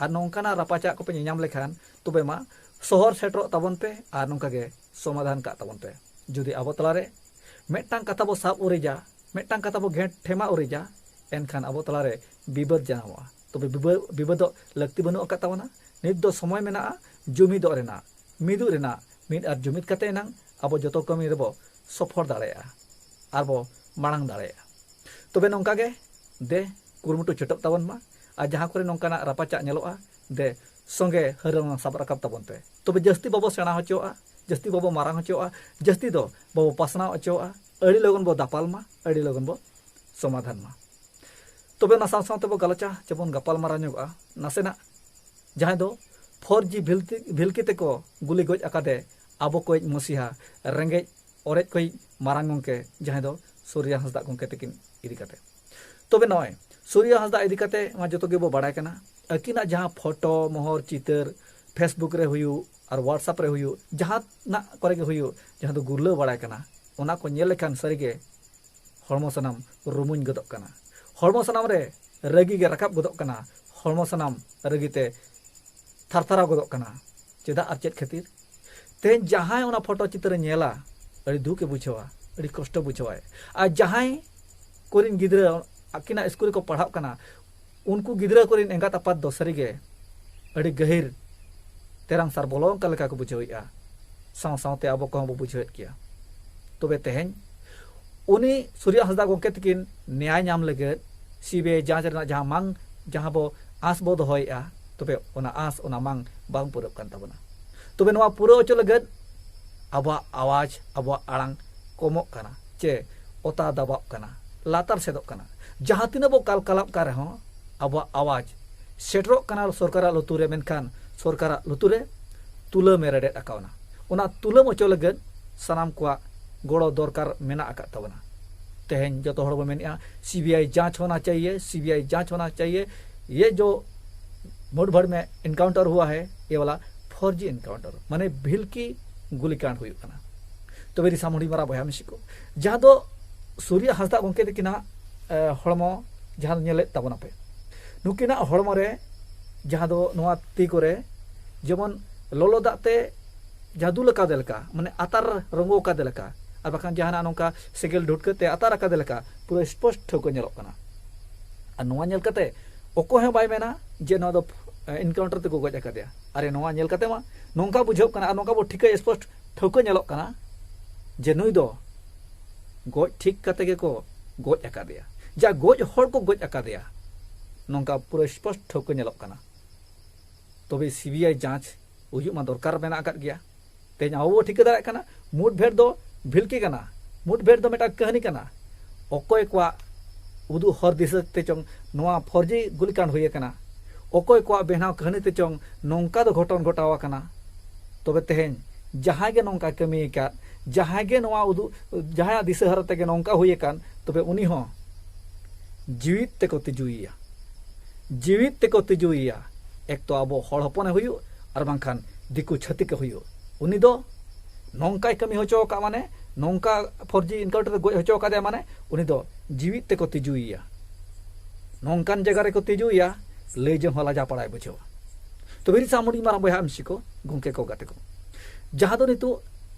ᱟᱨ ᱱᱚᱝᱠᱟᱱᱟᱜ ᱨᱟᱯᱟᱪᱟᱜ ᱠᱚᱯᱮ ᱧᱮᱧᱟᱢ ᱞᱮᱠᱷᱟᱱ, ᱛᱚᱵᱮ ᱢᱟ, ᱥᱚᱦᱚᱨ ᱥᱮᱴᱮᱨᱚᱜ ᱛᱟᱵᱚᱱ ᱯᱮ ᱟᱨ ᱱᱚᱝᱠᱟ ᱜᱮ ᱥᱚᱢᱟᱫᱷᱟᱱ ᱠᱟᱜ ᱛᱟᱵᱚᱱ ᱯᱮ᱾ ᱡᱩᱫᱤ ᱟᱵᱚ ᱛᱟᱞᱟᱨᱮ ᱢᱤᱫᱴᱟᱝ ᱠᱟᱛᱷᱟ ᱵᱚ ᱥᱟᱵ ᱩᱨᱤᱡᱟ, ᱢᱤᱫᱴᱟᱝ ᱠᱟᱛᱷᱟ ᱵᱚ ᱜᱷᱮᱸᱴ ᱴᱷᱮᱢᱟ ᱩᱨᱤᱡᱟ, ᱮᱱᱠᱷᱟᱱ ᱟᱵᱚ ᱛᱟᱞᱟᱨᱮ ᱵᱤᱵᱟᱹᱫ ᱡᱟᱱᱟᱢᱚᱜᱼᱟ᱾ ᱛᱚᱵᱮ ᱵᱤᱵᱟᱹ-, ᱵᱤᱵᱟᱹᱫᱚᱜ ᱞᱟᱹᱠᱛᱤ ᱵᱟᱹᱱᱩᱜ ᱟᱠᱟᱫ ᱛᱟᱵᱚᱱᱟ᱾ ᱱᱤᱛ ᱫᱚ ᱥᱚᱢᱚᱭ ᱢᱮᱱᱟᱜᱼᱟ ᱡᱩᱢᱤᱫᱚᱜ ᱨᱮᱱᱟᱜ, ᱢᱤᱫᱚᱜ ᱨᱮᱱᱟᱜ, ᱢᱤᱫ ᱟᱨ ᱡᱩᱢᱤᱫ ᱠᱟᱛᱮ ᱮᱱᱟᱝ ᱟᱵᱚ ᱡᱚᱛᱚ ᱠᱟᱹᱢᱤ ᱨᱮᱵᱚ ᱥᱚᱯᱷᱚᱞ ᱫᱟᱲᱮᱭᱟᱜᱼᱟ ᱟᱨ ᱵᱚ ᱢᱟᱲᱟᱝ ᱫᱟᱲᱮᱭᱟᱜᱼᱟ᱾ ᱛᱚᱵᱮ ᱱᱚᱝᱠᱟ ᱜᱮ ᱫᱮ ᱠᱩᱨᱩᱢᱩᱴᱩ ᱪᱷᱩᱴᱟᱹᱜ ᱛᱟᱵᱚᱱ ᱢᱟ᱾ ᱟᱨ ᱡᱟᱦᱟᱸ ᱠᱚᱨᱮ ᱱᱚᱝᱠᱟᱱᱟᱜ ᱨᱟᱯᱟᱪᱟᱜ ᱧᱮᱞᱚᱜᱼᱟ, ᱫᱮ ᱥᱚᱸᱜᱮ ᱦᱟᱹᱨᱟᱹ ᱥᱟᱵ ᱨᱟᱠᱟᱵ ᱛᱟᱵᱚᱱ ᱯᱮ᱾ ᱛᱚᱵᱮ ᱡᱟᱹᱥᱛᱤ ᱵᱟᱵᱚ ᱥᱮᱬᱟ ᱦᱚᱪᱚᱣᱟᱜᱼᱟ, ᱡᱟᱹᱥᱛᱤ ᱵᱟᱵᱚ ᱢᱟᱨᱟᱝ ᱦᱚᱪᱚᱣᱟᱜᱼᱟ, ᱡᱟᱹᱥᱛᱤ ᱫᱚ ᱵᱟᱵᱚ ᱯᱟᱥᱱᱟᱣ ᱦᱚᱪᱚᱣᱟᱜᱼᱟ᱾ ᱟᱹᱰᱤ ᱞᱚᱜᱚᱱ ᱵᱚ ᱫᱟᱯᱟᱞ ᱢᱟ, ᱟᱹᱰᱤ ᱞᱚᱜᱚᱱ ᱵᱚ ᱥᱚᱢᱟᱫᱷᱟᱱ ᱢᱟ᱾ ᱛᱚᱵᱮ ᱚᱱᱟ ᱥᱟᱶ ᱥᱟᱶ ᱛᱮᱵᱚ ᱜᱟᱞᱚᱪᱟ, ᱪᱮᱵᱚᱱ ᱜᱟᱯᱟᱞ ᱢᱟᱨᱟᱣ ᱧᱚᱜᱚᱜᱼᱟ ᱱᱟᱥᱮᱱᱟᱜ, ᱡᱟᱦᱟᱸᱭ ᱫᱚ ᱯᱷᱳᱨ ᱡᱤ ᱵᱷᱤᱞᱠᱤ, ᱵᱷᱤᱞᱠᱤ ᱛᱮᱠᱚ ᱜᱩᱞᱤ ᱜᱚᱡ ᱟᱠᱟᱫᱮ ᱟᱵᱚ ᱠᱚᱭᱤᱡ ᱢᱚᱥᱤᱦᱟ, ᱨᱮᱸᱜᱮᱡ ᱚᱨᱮᱡ ᱠᱚᱭᱤᱡ ᱢᱟᱨᱟᱝ ᱜᱚᱢᱠᱮ, ᱡᱟᱦᱟᱸᱭ ᱫᱚ ᱥᱩᱨᱭᱟ ᱦᱟᱸᱥᱫᱟ ᱜᱚᱢᱠᱮ ᱛᱟᱹᱠᱤᱱ ᱤᱫᱤ ᱠᱟᱛᱮ᱾ ᱛᱚᱵᱮ ᱱᱚᱜᱼᱚᱭ ᱥᱩᱨᱭᱟ ᱦᱟᱸᱥᱫᱟ ᱤᱫᱤ ᱠᱟᱛᱮ ᱢᱟ ᱡᱚᱛᱚ ᱜᱮᱵᱚ ᱵᱟᱲᱟᱭ ᱠᱟᱱᱟ, ᱟᱹᱠᱤᱱᱟᱜ ᱡᱟᱦᱟᱸ ᱯᱷᱳᱴᱳ, ᱢᱚᱦᱚᱨ, ᱪᱤᱛᱟᱹᱨ, Facebook ᱨᱮ ᱦᱩᱭᱩᱜ ᱟᱨ WhatsApp ᱨᱮ ᱦᱩᱭᱩᱜ, ᱡᱟᱦᱟᱱᱟᱜ ᱠᱚᱨᱮ ᱜᱮ ᱦᱩᱭᱩᱜ, ᱡᱟᱦᱟᱸ ᱫᱚ ᱜᱩᱨᱞᱟᱹᱣ ᱵᱟᱲᱟᱭ ᱠᱟᱱᱟ, ᱚᱱᱟ ᱠᱚ ᱧᱮᱞ ᱞᱮᱠᱷᱟᱱ ᱥᱟᱹᱨᱤᱜᱮ ᱦᱚᱲᱢᱚ ᱥᱟᱱᱟᱢ ᱨᱩᱢᱩᱧ ᱜᱚᱫᱚᱜ ᱠᱟᱱᱟ᱾ ᱦᱚᱲᱢᱚ ᱥᱟᱱᱟᱢ ᱨᱮ ᱨᱟᱹᱜᱤ ᱜᱮ ᱨᱟᱠᱟᱵ ᱜᱚᱫᱚᱜ ᱠᱟᱱᱟ᱾ ᱦᱚᱲᱢᱚ ᱥᱟᱱᱟᱢ ᱨᱟᱹᱜᱤ ᱛᱮ ᱛᱷᱟᱨᱛᱷᱟᱨᱟᱣ ᱜᱚᱫᱚᱜ ᱠᱟᱱᱟ᱾ ᱪᱮᱫᱟᱜ ᱟᱨ ᱪᱮᱫ ᱠᱷᱟᱹᱛᱤᱨ? ᱛᱮᱦᱮᱧ ᱡᱟᱦᱟᱸᱭ ᱚᱱᱟ ᱯᱷᱳᱴᱳ ᱪᱤᱛᱟᱹᱨᱮ ᱧᱮᱞᱟ, ᱟᱹᱰᱤ ᱫᱩᱠ ᱮ ᱵᱩᱡᱷᱟᱹᱣᱟ, ᱟᱹᱰᱤ ᱠᱚᱥᱴᱚ ᱵᱩᱡᱷᱟᱹᱣᱟᱭ᱾ ᱟᱨ ᱡᱟᱦᱟᱸᱭ ᱠᱚᱨᱮᱱ ᱜᱤᱫᱽᱨᱟᱹ ᱟᱹᱠᱤᱱᱟᱜ ᱥᱠᱩᱞ ᱨᱮᱠᱚ ᱯᱟᱲᱦᱟᱜ ᱠᱟᱱᱟ, ᱩᱱᱠᱩ ᱜᱤᱫᱽᱨᱟᱹ ᱠᱚᱨᱮᱱ ᱮᱸᱜᱟᱛ ᱟᱯᱟᱛ ᱫᱚ ᱥᱟᱹᱨᱤᱜᱮ ᱟᱹᱰᱤ ᱜᱟᱹᱦᱤᱨ ᱛᱮᱨᱟᱝ ᱥᱟᱨ ᱵᱚᱞᱚ ᱚᱱᱠᱟ ᱞᱮᱠᱟ ᱠᱚ ᱵᱩᱡᱷᱟᱹᱣᱮᱫᱼᱟ᱾ ᱥᱟᱶ ᱥᱟᱶᱛᱮ ᱟᱵᱚ ᱠᱚᱦᱚᱸ ᱵᱚ ᱵᱩᱡᱷᱟᱹᱣᱮᱫ ᱜᱮᱭᱟ᱾ ᱛᱚᱵᱮ ᱛᱮᱦᱮᱧ ᱩᱱᱤ ᱥᱩᱨᱭᱟ ᱦᱟᱸᱥᱫᱟ ᱜᱚᱢᱠᱮ ᱛᱟᱹᱠᱤᱱ ᱱᱮᱭᱟᱭ ᱧᱟᱢ ᱞᱟᱹᱜᱤᱫ, ᱥᱤᱵᱤᱟᱭ ᱡᱟᱸᱪ ᱨᱮᱱᱟᱜ ᱡᱟᱦᱟᱸ ᱢᱟᱝ, ᱡᱟᱦᱟᱸ ᱵᱚ ᱟᱸᱥ ᱵᱚ ᱫᱚᱦᱚᱭᱮᱫᱼᱟ, ᱛᱚᱵᱮ ᱚᱱᱟ ᱟᱸᱥ, ᱚᱱᱟ ᱢᱟᱝ ᱵᱟᱝ ᱯᱩᱨᱟᱹᱜ ᱠᱟᱱ ᱛᱟᱵᱚᱱᱟ᱾ ᱛᱚᱵᱮ ᱱᱚᱣᱟ ᱯᱩᱨᱟᱹᱣ ᱦᱚᱪᱚ ᱞᱟᱹᱜᱤᱫ ᱟᱵᱚᱣᱟᱜ ᱟᱣᱟᱡᱽ, ᱟᱵᱚᱣᱟᱜ ᱟᱲᱟᱝ ᱠᱚᱢᱚᱜ ᱠᱟᱱᱟ, ᱪᱮ ᱚᱛᱟ ᱫᱟᱵᱟᱜ ᱠᱟᱱᱟ, ᱞᱟᱛᱟᱨ ᱥᱮᱫᱚᱜ ᱠᱟᱱᱟ᱾ ᱡᱟᱦᱟᱸ ᱛᱤᱱᱟᱹᱜ ᱵᱚ ᱠᱟᱞᱠᱟᱞᱟᱜ ᱠᱟᱱ ᱨᱮᱦᱚᱸ, ᱟᱵᱚᱣᱟᱜ ᱟᱣᱟᱡᱽ ᱥᱮᱴᱮᱨᱚᱜ ᱠᱟᱱᱟ ᱥᱚᱨᱠᱟᱨᱟᱜ ᱞᱩᱛᱩᱨ ᱨᱮ, ᱢᱮᱱᱠᱷᱟᱱ ᱥᱚᱨᱠᱟᱨᱟᱜ ᱞᱩᱛᱩᱨ ᱨᱮ ᱛᱩᱞᱟᱹᱢ ᱮ ᱨᱮᱰᱮᱫ ᱟᱠᱟᱣᱱᱟ᱾ ᱚᱱᱟ ᱛᱩᱞᱟᱹᱢ ᱚᱪᱚ ᱞᱟᱹᱜᱤᱫ ᱥᱟᱱᱟᱢ ᱠᱚᱣᱟᱜ ᱜᱚᱲᱚ ᱫᱚᱨᱠᱟᱨ ᱢᱮᱱᱟᱜ ᱟᱠᱟᱫ ᱛᱟᱵᱚᱱᱟ᱾ ᱛᱮᱦᱮᱧ ᱡᱚᱛᱚ ᱦᱚᱲ ᱵᱚ ᱢᱮᱱᱮᱫᱼᱟ, "ᱥᱤᱵᱤᱟᱭ ᱡᱟᱸᱪ ᱦᱳᱱᱟ ᱪᱟᱦᱤᱭᱮ, ᱥᱤᱵᱤᱟᱭ ᱡᱟᱸᱪ ᱦᱳᱱᱟ ᱪᱟᱦᱤᱭᱮ, ᱭᱮ ᱡᱚ ᱢᱩᱴᱵᱷᱟᱲ ᱢᱮ ᱮᱱᱠᱟᱣᱩᱱᱴᱟᱨ ᱦᱩᱣᱟ ᱦᱮ, ᱭᱮ ᱣᱟᱞᱟ ᱯᱷᱚᱨᱡᱤ ᱮᱱᱠᱟᱣᱩᱱᱴᱟᱨ, ᱢᱟᱱᱮ ᱵᱷᱤᱞᱠᱤ ᱜᱩᱞᱤᱠᱟᱸᱰ ᱦᱩᱭᱩᱜ ᱠᱟᱱᱟ᱾" ᱛᱚᱵᱮ ᱫᱤᱥᱚᱢ ᱦᱩᱰᱤᱧ ᱢᱟᱨᱟᱝ ᱵᱚᱭᱦᱟ ᱢᱤᱥᱤ ᱠᱚ, ᱡᱟᱦᱟᱸ ᱫᱚ ᱥᱩᱨᱭᱟ ᱦᱟᱸᱥᱫᱟ ᱜᱚᱢᱠᱮ ᱛᱟᱹᱠᱤᱱᱟᱜ, ᱮ, ᱦᱚᱲᱢᱚ ᱡᱟᱦᱟᱸ ᱧᱮᱞᱮᱫ ᱛᱟᱵᱚᱱᱟᱯᱮ, ᱱᱩᱠᱤᱱᱟᱜ ᱦᱚᱲᱢᱚ ᱨᱮ ᱡᱟᱦᱟᱸ ᱫᱚ ᱱᱚᱣᱟ ᱛᱤ ᱠᱚᱨᱮ ᱡᱮᱢᱚᱱ ᱞᱚᱞᱚ ᱫᱟᱜ ᱛᱮ ᱡᱟᱦᱟᱸ ᱫᱩᱞ ᱟᱠᱟᱫᱮ ᱞᱮᱠᱟ, ᱢᱟᱱᱮ ᱟᱛᱟᱨ ᱨᱚᱸᱜᱚ ᱟᱠᱟᱫᱮ ᱞᱮᱠᱟ, ᱟᱨ ᱵᱟᱠᱷᱟᱱ ᱡᱟᱦᱟᱱᱟᱜ ᱱᱚᱝᱠᱟ ᱥᱮᱸᱜᱮᱞ ᱰᱷᱩᱴᱠᱟᱹ ᱛᱮ ᱟᱛᱟᱨ ᱟᱠᱟᱫᱮ ᱞᱮᱠᱟ ᱯᱩᱨᱟᱹ ᱥᱯᱚᱥᱴ ᱴᱷᱟᱹᱣᱠᱟᱹ ᱧᱮᱞᱚᱜ ᱠᱟᱱᱟ᱾ ᱟᱨ ᱱᱚᱣᱟ ᱧᱮᱞ ᱠᱟᱛᱮ ᱚᱠᱚᱭ ᱦᱚᱸ ᱵᱟᱭ ᱢᱮᱱᱟ ᱡᱮ ᱱᱚᱣᱟ ᱫᱚ, ᱮ, ᱮᱱᱠᱟᱣᱩᱱᱴᱟᱨ ᱛᱮᱠᱚ ᱜᱚᱡ ᱟᱠᱟᱫᱮᱭᱟ᱾ ᱟᱨᱮ, ᱱᱚᱣᱟ ᱧᱮᱞ ᱠᱟᱛᱮ ᱢᱟ ᱱᱚᱝᱠᱟ ᱵᱩᱡᱷᱟᱹᱜ ᱠᱟᱱᱟ ᱟᱨ ᱱᱚᱝᱠᱟ ᱵᱚ ᱴᱷᱤᱠᱟᱹ ᱥᱯᱚᱥᱴ ᱴᱷᱟᱹᱣᱠᱟᱹ ᱧᱮᱞᱚᱜ ᱠᱟᱱᱟ ᱡᱮ ᱱᱩᱭ ᱫᱚ ᱜᱚᱡ ᱴᱷᱤᱠ ᱠᱟᱛᱮ ᱜᱮᱠᱚ ᱜᱚᱡ ᱟᱠᱟᱫᱮᱭᱟ, ᱡᱟ ᱜᱚᱡ ᱦᱚᱲ ᱠᱚ ᱜᱚᱡ ᱟᱠᱟᱫᱮᱭᱟ, ᱱᱚᱝᱠᱟ ᱯᱩᱨᱟᱹ ᱥᱯᱚᱥᱴ ᱴᱷᱟᱹᱣᱠᱟᱹ ᱧᱮᱞᱚᱜ ᱠᱟᱱᱟ᱾ ᱛᱚᱵᱮ ᱥᱤᱵᱤᱟᱭ ᱡᱟᱸᱪ ᱦᱩᱭᱩᱜ ᱢᱟ ᱫᱚᱨᱠᱟᱨ ᱢᱮᱱᱟᱜ ᱟᱠᱟᱫ ᱜᱮᱭᱟ᱾ ᱛᱮᱦᱮᱧ ᱟᱵᱚ ᱵᱚ ᱴᱷᱤᱠᱟᱹ ᱫᱟᱲᱮᱭᱟᱜ ᱠᱟᱱᱟ, ᱢᱩᱴᱵᱷᱮᱴ ᱫᱚ ᱵᱷᱤᱞᱠᱤ ᱠᱟᱱᱟ, ᱢᱩᱴᱵᱷᱮᱴ ᱫᱚ ᱢᱤᱫᱴᱟᱝ ᱠᱟᱹᱦᱱᱤ ᱠᱟᱱᱟ᱾ ᱚᱠᱚᱭ ᱠᱚᱣᱟᱜ ᱩᱫᱩᱜ ᱦᱚᱨ ᱫᱤᱥᱟᱹ ᱛᱮ ᱪᱚᱝ ᱱᱚᱣᱟ ᱯᱷᱚᱨᱡᱤ ᱜᱩᱞᱤᱠᱟᱸᱰ ᱦᱩᱭ ᱟᱠᱟᱱᱟ, ᱚᱠᱚᱭ ᱠᱚᱣᱟᱜ ᱵᱮᱱᱟᱣ ᱠᱟᱹᱦᱱᱤ ᱛᱮ ᱪᱚᱝ ᱱᱚᱝᱠᱟ ᱫᱚ ᱜᱷᱚᱴᱚᱱ ᱜᱷᱚᱴᱟᱣ ᱟᱠᱟᱱᱟ᱾ ᱛᱚᱵᱮ ᱛᱮᱦᱮᱧ ᱡᱟᱦᱟᱸᱭ ᱜᱮ ᱱᱚᱝᱠᱟ ᱠᱟᱹᱢᱤ ᱟᱠᱟᱫ, ᱡᱟᱦᱟᱸᱭ ᱜᱮ ᱱᱚᱣᱟ ᱩᱫᱩᱜ, ᱡᱟᱦᱟᱸᱭᱟᱜ ᱫᱤᱥᱟᱹ ᱦᱟᱨᱟ ᱛᱮᱜᱮ ᱱᱚᱝᱠᱟ ᱦᱩᱭ ᱟᱠᱟᱱ, ᱛᱚᱵᱮ ᱩᱱᱤ ᱦᱚᱸ ᱡᱤᱣᱤᱫ ᱛᱮᱠᱚ ᱛᱤᱡᱩᱭᱮᱭᱟ, ᱡᱤᱣᱤᱫ ᱛᱮᱠᱚ ᱛᱤᱡᱩᱭᱮᱭᱟ᱾ ᱮᱠ ᱛᱚ ᱟᱵᱚ ᱦᱚᱲ ᱦᱚᱯᱚᱱᱮ ᱦᱩᱭᱩᱜ, ᱟᱨ ᱵᱟᱝᱠᱷᱟᱱ ᱫᱤᱠᱩ ᱪᱷᱟᱹᱛᱤᱠᱮ ᱦᱩᱭᱩᱜ᱾ ᱩᱱᱤ ᱫᱚ ᱱᱚᱝᱠᱟᱭ ᱠᱟᱹᱢᱤ ᱦᱚᱪᱚ ᱟᱠᱟᱫ, ᱢᱟᱱᱮ ᱱᱚᱝᱠᱟ ᱯᱷᱚᱨᱡᱤ ᱮᱱᱠᱟᱣᱩᱱᱴᱟᱨ ᱨᱮ ᱜᱚᱡ ᱦᱚᱪᱚ ᱟᱠᱟᱫᱮᱭᱟ, ᱢᱟᱱᱮ ᱩᱱᱤ ᱫᱚ ᱡᱤᱣᱤᱫ ᱛᱮᱠᱚ ᱛᱤᱡᱩᱭᱮᱭᱟ᱾ ᱱᱚᱝᱠᱟᱱ ᱡᱟᱭᱜᱟ ᱨᱮᱠᱚ ᱛᱤᱡᱩᱭᱮᱭᱟ, ᱞᱟᱹᱭ ᱡᱚᱝ ᱦᱚᱸ ᱞᱟᱡᱟ ᱯᱟᱲᱟᱭ ᱵᱩᱡᱷᱟᱹᱣᱟ᱾ ᱛᱚᱵᱮ ᱤᱧ ᱥᱟᱶ ᱟᱹᱰᱤ ᱢᱟᱨᱟᱝ ᱵᱚᱭᱦᱟ ᱟᱢ ᱥᱤᱠᱚ, ᱜᱚᱢᱠᱮ ᱠᱚ, ᱜᱟᱛᱮ ᱠᱚ, ᱡᱟᱦᱟᱸ ᱫᱚ ᱱᱤᱛᱚᱜ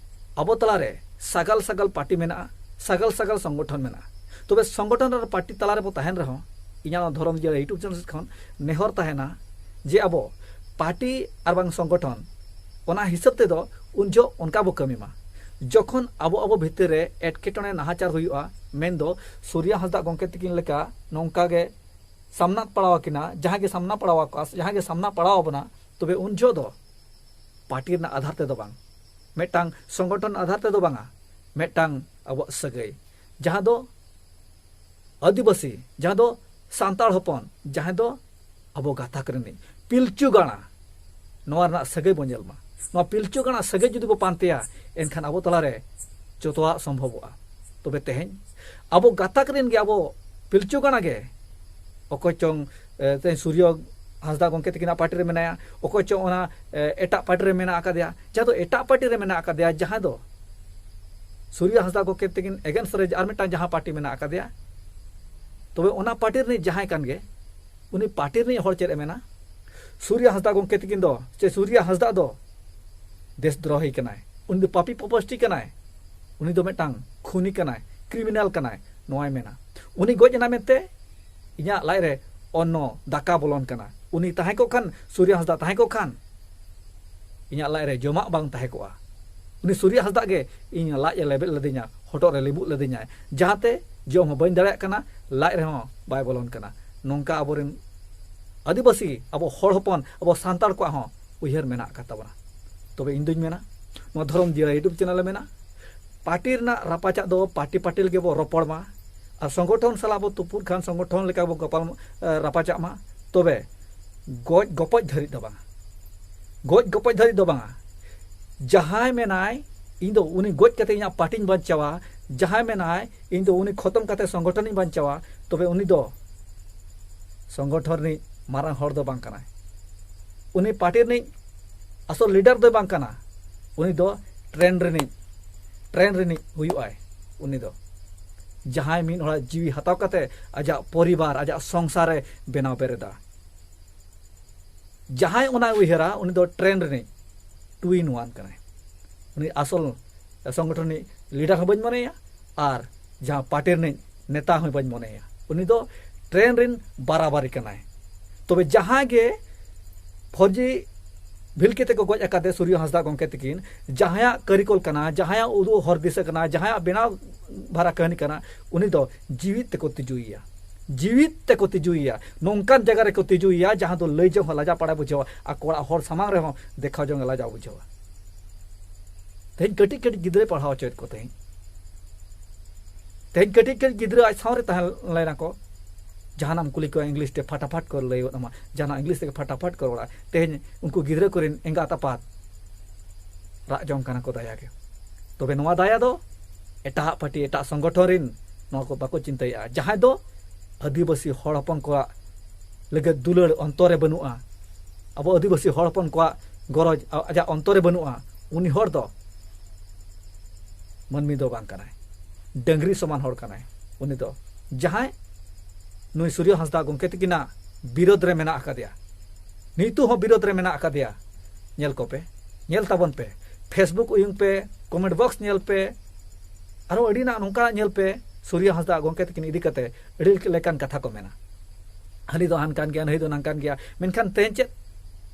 ᱟᱵᱚ ᱛᱟᱞᱟᱨᱮ ᱥᱟᱜᱟᱞ ᱥᱟᱜᱟᱞ ᱯᱟᱨᱴᱤ ᱢᱮᱱᱟᱜᱼᱟ, ᱥᱟᱜᱟᱞ ᱥᱟᱜᱟᱞ ᱥᱚᱝᱜᱚᱴᱷᱚᱱ ᱢᱮᱱᱟᱜᱼᱟ᱾ ᱛᱚᱵᱮ ᱥᱚᱝᱜᱚᱴᱷᱚᱱ ᱟᱨ ᱯᱟᱨᱴᱤ ᱛᱟᱞᱟᱨᱮ ᱵᱚ ᱛᱟᱦᱮᱱ ᱨᱮᱦᱚᱸ, ᱤᱧᱟᱹᱜ ᱱᱚᱣᱟ ᱫᱷᱚᱨᱚᱢ ᱡᱤᱭᱟᱹᱲ YouTube ᱪᱮᱱᱮᱞ ᱥᱮᱫ ᱠᱷᱚᱱ ᱱᱮᱦᱚᱨ ᱛᱟᱦᱮᱱᱟ ᱡᱮ ᱟᱵᱚ ᱯᱟᱨᱴᱤ ᱟᱨ ᱵᱟᱝ ᱥᱚᱝᱜᱚᱴᱷᱚᱱ, ᱚᱱᱟ ᱦᱤᱥᱟᱹᱵ ᱛᱮᱫᱚ ᱩᱱ ᱡᱚᱦᱚᱜ ᱚᱱᱠᱟ ᱵᱚ ᱠᱟᱹᱢᱤ ᱢᱟ᱾ ᱡᱚᱠᱷᱚᱱ ᱟᱵᱚ ᱟᱵᱚ ᱵᱷᱤᱛᱤᱨ ᱨᱮ ᱮᱴᱠᱮᱴᱚᱬᱮ ᱱᱟᱦᱟᱪᱟᱨ ᱦᱩᱭᱩᱜᱼᱟ, ᱢᱮᱱᱫᱚ ᱥᱩᱨᱭᱟ ᱦᱟᱸᱥᱫᱟ ᱜᱚᱢᱠᱮ ᱛᱤᱠᱤᱱ ᱞᱮᱠᱟ ᱱᱚᱝᱠᱟ ᱜᱮ ᱥᱟᱢᱱᱟ ᱯᱟᱲᱟᱣ ᱟᱠᱤᱱᱟ, ᱡᱟᱦᱟᱸ ᱜᱮ ᱥᱟᱢᱱᱟ ᱯᱟᱲᱟᱣ ᱟᱠᱚᱣᱟ, ᱡᱟᱦᱟᱸ ᱜᱮ ᱥᱟᱢᱱᱟ ᱯᱟᱲᱟᱣ ᱟᱵᱚᱱᱟ, ᱛᱚᱵᱮ ᱩᱱ ᱡᱚᱦᱚᱜ ᱫᱚ ᱯᱟᱨᱴᱤ ᱨᱮᱱᱟᱜ ᱟᱫᱷᱟᱨ ᱛᱮᱫᱚ ᱵᱟᱝ, ᱢᱤᱫᱴᱟᱝ ᱥᱚᱝᱜᱚᱴᱷᱚᱱ ᱟᱫᱷᱟᱨ ᱛᱮᱫᱚ ᱵᱟᱝᱟ, ᱢᱤᱫᱴᱟᱝ ᱟᱵᱚᱣᱟᱜ ᱥᱟᱹᱜᱟᱹᱭ, ᱡᱟᱦᱟᱸ ᱫᱚ ᱟᱹᱫᱤᱵᱟᱹᱥᱤ, ᱡᱟᱦᱟᱸ ᱫᱚ ᱥᱟᱱᱛᱟᱲ ᱦᱚᱯᱚᱱ, ᱡᱟᱦᱟᱸᱭ ᱫᱚ ᱟᱵᱚ ᱜᱟᱛᱟᱠ ᱨᱤᱱᱤᱡ ᱯᱤᱞᱪᱩ ᱜᱟᱲᱟ, ᱱᱚᱣᱟ ᱨᱮᱱᱟᱜ ᱥᱟᱹᱜᱟᱹᱭ ᱵᱚᱱ ᱧᱮᱞ ᱢᱟ᱾ ᱱᱚᱣᱟ ᱯᱤᱞᱪᱩ ᱜᱟᱲᱟ ᱥᱟᱹᱜᱟᱹᱭ ᱡᱩᱫᱤ ᱵᱚ ᱯᱟᱱᱛᱮᱭᱟ, ᱮᱱᱠᱷᱟᱱ ᱟᱵᱚ ᱛᱟᱞᱟᱨᱮ ᱡᱚᱛᱚᱣᱟᱜ ᱥᱚᱢᱵᱷᱚᱵᱚᱜᱼᱟ᱾ ᱛᱚᱵᱮ ᱛᱮᱦᱮᱧ ᱟᱵᱚ ᱜᱟᱛᱟᱠ ᱨᱮᱱ ᱜᱮ ᱟᱵᱚ ᱯᱤᱞᱪᱩ ᱜᱟᱲᱟ ᱜᱮ, ᱚᱠᱚᱭ ᱪᱚᱝ, ᱮ, ᱛᱮᱦᱮᱧ ᱥᱩᱨᱭᱚ ᱦᱟᱸᱥᱫᱟ ᱜᱚᱢᱠᱮ ᱛᱟᱹᱠᱤᱱᱟᱜ ᱯᱟᱨᱴᱤ ᱨᱮ ᱢᱮᱱᱟᱭᱟ, ᱚᱠᱚᱭ ᱪᱚᱝ ᱚᱱᱟ, ᱮ, ᱮᱴᱟᱜ ᱯᱟᱨᱴᱤ ᱨᱮ ᱢᱮᱱᱟᱜ ᱟᱠᱟᱫᱮᱭᱟ, ᱡᱟᱦᱟᱸ ᱫᱚ ᱮᱴᱟᱜ ᱯᱟᱨᱴᱤ ᱨᱮ ᱢᱮᱱᱟᱜ ᱟᱠᱟᱫᱮᱭᱟ, ᱡᱟᱦᱟᱸ ᱫᱚ ᱥᱩᱨᱭᱚ ᱦᱟᱸᱥᱫᱟ ᱜᱚᱢᱠᱮ ᱛᱟᱹᱠᱤᱱ against ᱨᱮ ᱟᱨ ᱢᱤᱫᱴᱟᱝ ᱡᱟᱦᱟᱸ ᱯᱟᱨᱴᱤ ᱢᱮᱱᱟᱜ ᱟᱠᱟᱫᱮᱭᱟ, ᱛᱚᱵᱮ ᱚᱱᱟ ᱯᱟᱨᱴᱤ ᱨᱤᱱᱤᱡ ᱡᱟᱦᱟᱸᱭ ᱠᱟᱱ ᱜᱮ, ᱩᱱᱤ ᱯᱟᱨᱴᱤ ᱨᱤᱱᱤᱡ ᱦᱚᱲ ᱪᱮᱫ ᱮ ᱢᱮᱱᱟ? ᱥᱩᱨᱭᱟ ᱦᱟᱸᱥᱫᱟ ᱜᱚᱢᱠᱮ ᱛᱟᱹᱠᱤᱱ ᱫᱚ, ᱪᱮ ᱥᱩᱨᱭᱟ ᱦᱟᱸᱥᱫᱟ ᱫᱚ ᱫᱮᱥ ᱫᱨᱳᱦᱤ ᱠᱟᱱᱟᱭ, ᱩᱱᱤ ᱫᱚ ᱯᱟᱯᱤ ᱯᱚᱯᱚᱥᱴᱤ ᱠᱟᱱᱟᱭ, ᱩᱱᱤ ᱫᱚ ᱢᱤᱫᱴᱟᱝ ᱠᱷᱩᱱᱤ ᱠᱟᱱᱟᱭ, ᱠᱨᱤᱢᱤᱱᱟᱞ ᱠᱟᱱᱟᱭ, ᱱᱚᱣᱟᱭ ᱢᱮᱱᱟ᱾ ᱩᱱᱤ ᱜᱚᱡ ᱮᱱᱟ ᱢᱮᱱᱛᱮ ᱤᱧᱟᱹᱜ ᱞᱟᱡ ᱨᱮ ᱚᱱᱱᱚ ᱫᱟᱠᱟ ᱵᱚᱞᱚᱱ ᱠᱟᱱᱟ᱾ ᱩᱱᱤ ᱛᱟᱦᱮᱸ ᱠᱚᱜ ᱠᱷᱟᱱ, ᱥᱩᱨᱭᱟ ᱦᱟᱸᱥᱫᱟ ᱛᱟᱦᱮᱸ ᱠᱚᱜ ᱠᱷᱟᱱ, ᱤᱧᱟᱹᱜ ᱞᱟᱡ ᱨᱮ ᱡᱚᱢᱟᱜ ᱵᱟᱝ ᱛᱟᱦᱮᱸ ᱠᱚᱜᱼᱟ᱾ ᱩᱱᱤ ᱥᱩᱨᱭᱟ ᱦᱟᱸᱥᱫᱟ ᱜᱮ ᱤᱧ ᱞᱟᱡ ᱮ ᱞᱮᱵᱮᱫ ᱞᱤᱫᱤᱧᱟ, ᱦᱚᱴᱚᱜ ᱨᱮ ᱞᱤᱵᱩᱜ ᱞᱤᱫᱤᱧᱟᱭ, ᱡᱟᱦᱟᱸᱛᱮ ᱡᱚᱢ ᱦᱚᱸ ᱵᱟᱹᱧ ᱫᱟᱲᱮᱭᱟᱜ ᱠᱟᱱᱟ, ᱞᱟᱡ ᱨᱮᱦᱚᱸ ᱵᱟᱭ ᱵᱚᱞᱚᱱ ᱠᱟᱱᱟ᱾ ᱱᱚᱝᱠᱟ ᱟᱵᱚᱨᱮᱱ ᱟᱹᱫᱤᱵᱟᱹᱥᱤ, ᱟᱵᱚ ᱦᱚᱲ ᱦᱚᱯᱚᱱ, ᱟᱵᱚ ᱥᱟᱱᱛᱟᱲ ᱠᱚᱣᱟᱜ ᱦᱚᱸ ᱩᱭᱦᱟᱹᱨ ᱢᱮᱱᱟᱜ ᱟᱠᱟᱫ ᱛᱟᱵᱚᱱᱟ᱾ ᱛᱚᱵᱮ ᱤᱧ ᱫᱩᱧ ᱢᱮᱱᱟ, ᱱᱚᱣᱟ ᱫᱷᱚᱨᱚᱢ ᱡᱤᱭᱟᱹᱲᱟ YouTube ᱪᱮᱱᱮᱞ ᱨᱮ ᱢᱮᱱᱟᱜ ᱯᱟᱨᱴᱤ ᱨᱮᱱᱟᱜ ᱨᱟᱯᱟᱪᱟᱜ ᱫᱚ ᱯᱟᱨᱴᱤ ᱯᱟᱨᱴᱤ ᱞᱟᱹᱜᱤᱫ ᱵᱚ ᱨᱚᱯᱚᱲ ᱢᱟ, ᱟᱨ ᱥᱚᱝᱜᱚᱴᱷᱚᱱ ᱥᱟᱞᱟᱜ ᱵᱚ ᱛᱩᱯᱩᱫ ᱠᱷᱟᱱ ᱥᱚᱝᱜᱚᱴᱷᱚᱱ ᱞᱮᱠᱟ ᱵᱚ ᱜᱟᱯᱟᱞ, ᱮ, ᱨᱟᱯᱟᱪᱟᱜ ᱢᱟ᱾ ᱛᱚᱵᱮ ᱜᱚᱡ ᱜᱚᱯᱚᱡ ᱫᱷᱟᱹᱨᱤᱡ ᱫᱚ ᱵᱟᱝᱟ, ᱜᱚᱡ ᱜᱚᱯᱚᱡ ᱫᱷᱟᱹᱨᱤᱡ ᱫᱚ ᱵᱟᱝᱟ᱾ ᱡᱟᱦᱟᱸᱭ ᱢᱮᱱᱟᱭ ᱤᱧ ᱫᱚ ᱩᱱᱤ ᱜᱚᱡ ᱠᱟᱛᱮ ᱤᱧᱟᱹᱜ ᱯᱟᱨᱴᱤᱧ ᱵᱟᱧᱪᱟᱣᱟ, ᱡᱟᱦᱟᱸᱭ ᱢᱮᱱᱟᱭ ᱤᱧ ᱫᱚ ᱩᱱᱤ ᱠᱷᱚᱛᱚᱢ ᱠᱟᱛᱮ ᱥᱚᱝᱜᱚᱴᱷᱚᱱᱤᱧ ᱵᱟᱧᱪᱟᱣᱟ, ᱛᱚᱵᱮ ᱩᱱᱤ ᱫᱚ ᱥᱚᱝᱜᱚᱴᱷᱚᱱ ᱨᱤᱱᱤᱡ ᱢᱟᱨᱟᱝ ᱦᱚᱲ ᱫᱚ ᱵᱟᱝ ᱠᱟᱱᱟᱭ᱾ ᱩᱱᱤ ᱯᱟᱨᱴᱤ ᱨᱤᱱᱤᱡ ᱟᱥᱚᱞ ᱞᱤᱰᱟᱨ ᱫᱚᱭ ᱵᱟᱝ ᱠᱟᱱᱟ᱾ ᱩᱱᱤ ᱫᱚ ᱴᱨᱮᱱ ᱨᱤᱱᱤᱡ ᱴᱨᱮᱱ ᱨᱤᱱᱤᱡ ᱦᱩᱭᱩᱜᱼᱟᱭ ᱩᱱᱤ ᱫᱚ᱾ ᱡᱟᱦᱟᱸᱭ ᱢᱤᱫ ᱦᱚᱲᱟᱜ ᱡᱤᱣᱤ ᱦᱟᱛᱟᱣ ᱠᱟᱛᱮ ᱟᱡᱟᱜ ᱯᱚᱨᱤᱵᱟᱨ, ᱟᱡᱟᱜ ᱥᱚᱝᱥᱟᱨ ᱮ ᱵᱮᱱᱟᱣ ᱵᱮᱨᱮᱫᱟ᱾ ᱡᱟᱦᱟᱸᱭ ᱚᱱᱟᱭ ᱩᱭᱦᱟᱹᱨᱟ, ᱩᱱᱤ ᱫᱚ ᱴᱨᱮᱱ ᱨᱤᱱᱤᱡ two in one ᱠᱟᱱᱟᱭ᱾ ᱩᱱᱤ ᱟᱥᱚᱞ ᱥᱚᱝᱜᱚᱴᱷᱚᱱ ᱨᱤᱱᱤᱡ ᱞᱤᱰᱟᱨ ᱦᱚᱸ ᱵᱟᱹᱧ ᱢᱚᱱᱮᱭᱟ, ᱟᱨ ᱡᱟᱦᱟᱸ ᱯᱟᱨᱴᱤ ᱨᱤᱱᱤᱡ ᱱᱮᱛᱟ ᱦᱚᱸ ᱵᱟᱹᱧ ᱢᱚᱱᱮᱭᱟ᱾ ᱩᱱᱤ ᱫᱚ ᱴᱨᱮᱱ ᱨᱤᱱ ᱵᱟᱨᱟᱵᱟᱨᱤ ᱠᱟᱱᱟᱭ᱾ ᱛᱚᱵᱮ ᱡᱟᱦᱟᱸᱭ ᱜᱮ ᱯᱷᱚᱨᱡᱤ ᱵᱷᱤᱞᱠᱤ ᱛᱮᱠᱚ ᱜᱚᱡ ᱟᱠᱟᱫᱮ ᱥᱩᱨᱭᱚ ᱦᱟᱸᱥᱫᱟ ᱜᱚᱢᱠᱮ ᱛᱟᱹᱠᱤᱱ, ᱡᱟᱦᱟᱸᱭᱟᱜ ᱠᱟᱹᱨᱤᱠᱚᱞ ᱠᱟᱱᱟ, ᱡᱟᱦᱟᱸᱭᱟᱜ ᱩᱫᱩᱜ ᱦᱚᱨ ᱫᱤᱥᱟᱹ ᱠᱟᱱᱟ, ᱡᱟᱦᱟᱸᱭᱟᱜ ᱵᱮᱱᱟᱣ ᱵᱷᱟᱨᱟ ᱠᱟᱹᱦᱱᱤ ᱠᱟᱱᱟ, ᱩᱱᱤ ᱫᱚ ᱡᱤᱣᱤᱫ ᱛᱮᱠᱚ ᱛᱤᱡᱩᱭᱮᱭᱟ᱾ ᱡᱤᱣᱤᱫ ᱛᱮᱠᱚ ᱛᱤᱡᱩᱭᱮᱭᱟ᱾ ᱱᱚᱝᱠᱟᱱ ᱡᱟᱭᱜᱟ ᱨᱮᱠᱚ ᱛᱤᱡᱩᱭᱮᱭᱟ, ᱡᱟᱦᱟᱸ ᱫᱚ ᱞᱟᱹᱭ ᱡᱚᱝ ᱦᱚᱸ ᱞᱟᱡᱟ ᱯᱟᱲᱟ ᱵᱩᱡᱷᱟᱹᱣᱟ, ᱟᱠᱚ ᱚᱲᱟᱜ ᱦᱚᱲ ᱥᱟᱢᱟᱝ ᱨᱮᱦᱚᱸ ᱫᱮᱠᱷᱟᱣ ᱡᱚᱝ ᱞᱟᱡᱟᱣ ᱵᱩᱡᱷᱟᱹᱣᱟ᱾ ᱛᱮᱦᱮᱧ ᱠᱟᱹᱴᱤᱡ ᱠᱟᱹᱴᱤᱡ ᱜᱤᱫᱽᱨᱟᱹᱭ ᱯᱟᱲᱦᱟᱣ ᱦᱚᱪᱚᱭᱮᱫ ᱠᱚ ᱛᱮᱦᱮᱧ᱾ ᱛᱮᱦᱮᱧ ᱠᱟᱹᱴᱤᱡ ᱠᱟᱹᱴᱤᱡ ᱜᱤᱫᱽᱨᱟᱹ ᱟᱡ ᱥᱟᱶ ᱨᱮ ᱛᱟᱦᱮᱸ ᱞᱮᱱᱟ ᱠᱚ, ᱡᱟᱦᱟᱱᱟᱜ ᱮᱢ ᱠᱩᱞᱤ ᱠᱚᱣᱟ, ᱤᱝᱞᱤᱥ ᱛᱮ ᱯᱷᱟᱴᱟᱯᱷᱟᱴ ᱠᱚ ᱞᱟᱹᱭ ᱜᱚᱫ ᱟᱢᱟ, ᱡᱟᱦᱟᱱᱟᱜ ᱤᱝᱞᱤᱥ ᱛᱮᱜᱮ ᱯᱷᱟᱴᱟᱯᱷᱟᱴ ᱠᱚ ᱨᱚᱲᱟ᱾ ᱛᱮᱦᱮᱧ ᱩᱱᱠᱩ ᱜᱤᱫᱽᱨᱟᱹ ᱠᱚᱨᱮᱱ ᱮᱸᱜᱟᱛ ᱟᱯᱟᱛ ᱨᱟᱜ ᱡᱚᱝ ᱠᱟᱱᱟ ᱠᱚ ᱫᱟᱭᱟ ᱜᱮ᱾ ᱛᱚᱵᱮ ᱱᱚᱣᱟ ᱫᱟᱭᱟ ᱫᱚ ᱮᱴᱟᱜ ᱯᱟᱨᱴᱤ, ᱮᱴᱟᱜ ᱥᱚᱝᱜᱚᱴᱷᱚᱱ ᱨᱮᱱ ᱱᱚᱣᱟ ᱠᱚ ᱵᱟᱠᱚ ᱪᱤᱱᱛᱟᱹᱭᱮᱫᱼᱟ᱾ ᱡᱟᱦᱟᱸᱭ ᱫᱚ ᱟᱹᱫᱤᱵᱟᱹᱥᱤ ᱦᱚᱲ ᱦᱚᱯᱚᱱ ᱠᱚᱣᱟᱜ ᱞᱟᱹᱜᱤᱫ ᱫᱩᱞᱟᱹᱲ ᱚᱱᱛᱚᱨ ᱨᱮ ᱵᱟᱹᱱᱩᱜᱼᱟ, ᱟᱵᱚ ᱟᱹᱫᱤᱵᱟᱹᱥᱤ ᱦᱚᱲ ᱦᱚᱯᱚᱱ ᱠᱚᱣᱟᱜ ᱜᱚᱨᱚᱡᱽ ᱟ-, ᱟᱡᱟᱜ ᱚᱱᱛᱚᱨ ᱨᱮ ᱵᱟᱹᱱᱩᱜᱼᱟ, ᱩᱱᱤ ᱦᱚᱲ ᱫᱚ ᱢᱟᱹᱱᱢᱤ ᱫᱚ ᱵᱟᱝ ᱠᱟᱱᱟᱭ, ᱰᱟᱹᱝᱨᱤ ᱥᱚᱢᱟᱱ ᱦᱚᱲ ᱠᱟᱱᱟᱭ᱾ ᱩᱱᱤ ᱫᱚ ᱡᱟᱦᱟᱸᱭ ᱱᱩᱭ ᱥᱩᱨᱭᱚ ᱦᱟᱸᱥᱫᱟ ᱜᱚᱢᱠᱮ ᱛᱟᱹᱠᱤᱱᱟᱜ ᱵᱤᱨᱳᱫᱷ ᱨᱮ ᱢᱮᱱᱟᱜ ᱟᱠᱟᱫᱮᱭᱟ, ᱱᱤᱛᱚᱜ ᱦᱚᱸ ᱵᱤᱨᱳᱫᱷ ᱨᱮ ᱢᱮᱱᱟᱜ ᱟᱠᱟᱫᱮᱭᱟ, ᱧᱮᱞ ᱠᱚᱯᱮ, ᱧᱮᱞ ᱛᱟᱵᱚᱱ ᱯᱮ, Facebook ᱩᱭᱩᱝ ᱯᱮ, comment box ᱧᱮᱞ ᱯᱮ, ᱟᱨᱦᱚᱸ ᱟᱹᱰᱤ ᱱᱟᱜ ᱱᱚᱝᱠᱟ ᱧᱮᱞ ᱯᱮ, ᱥᱩᱨᱭᱚ ᱦᱟᱸᱥᱫᱟ ᱜᱚᱢᱠᱮ ᱛᱟᱹᱠᱤᱱ ᱤᱫᱤ ᱠᱟᱛᱮ ᱟᱹᱰᱤ ᱞᱮᱠᱟᱱ ᱠᱟᱛᱷᱟ ᱠᱚ ᱢᱮᱱᱟ᱾ ᱦᱟᱹᱱᱤ ᱫᱚ ᱦᱟᱱᱠᱟᱱ ᱜᱮᱭᱟ, ᱱᱟᱹᱭ ᱫᱚ ᱱᱟᱝᱠᱟᱱ ᱜᱮᱭᱟ᱾ ᱢᱮᱱᱠᱷᱟᱱ ᱛᱮᱦᱮᱧ ᱪᱮᱫ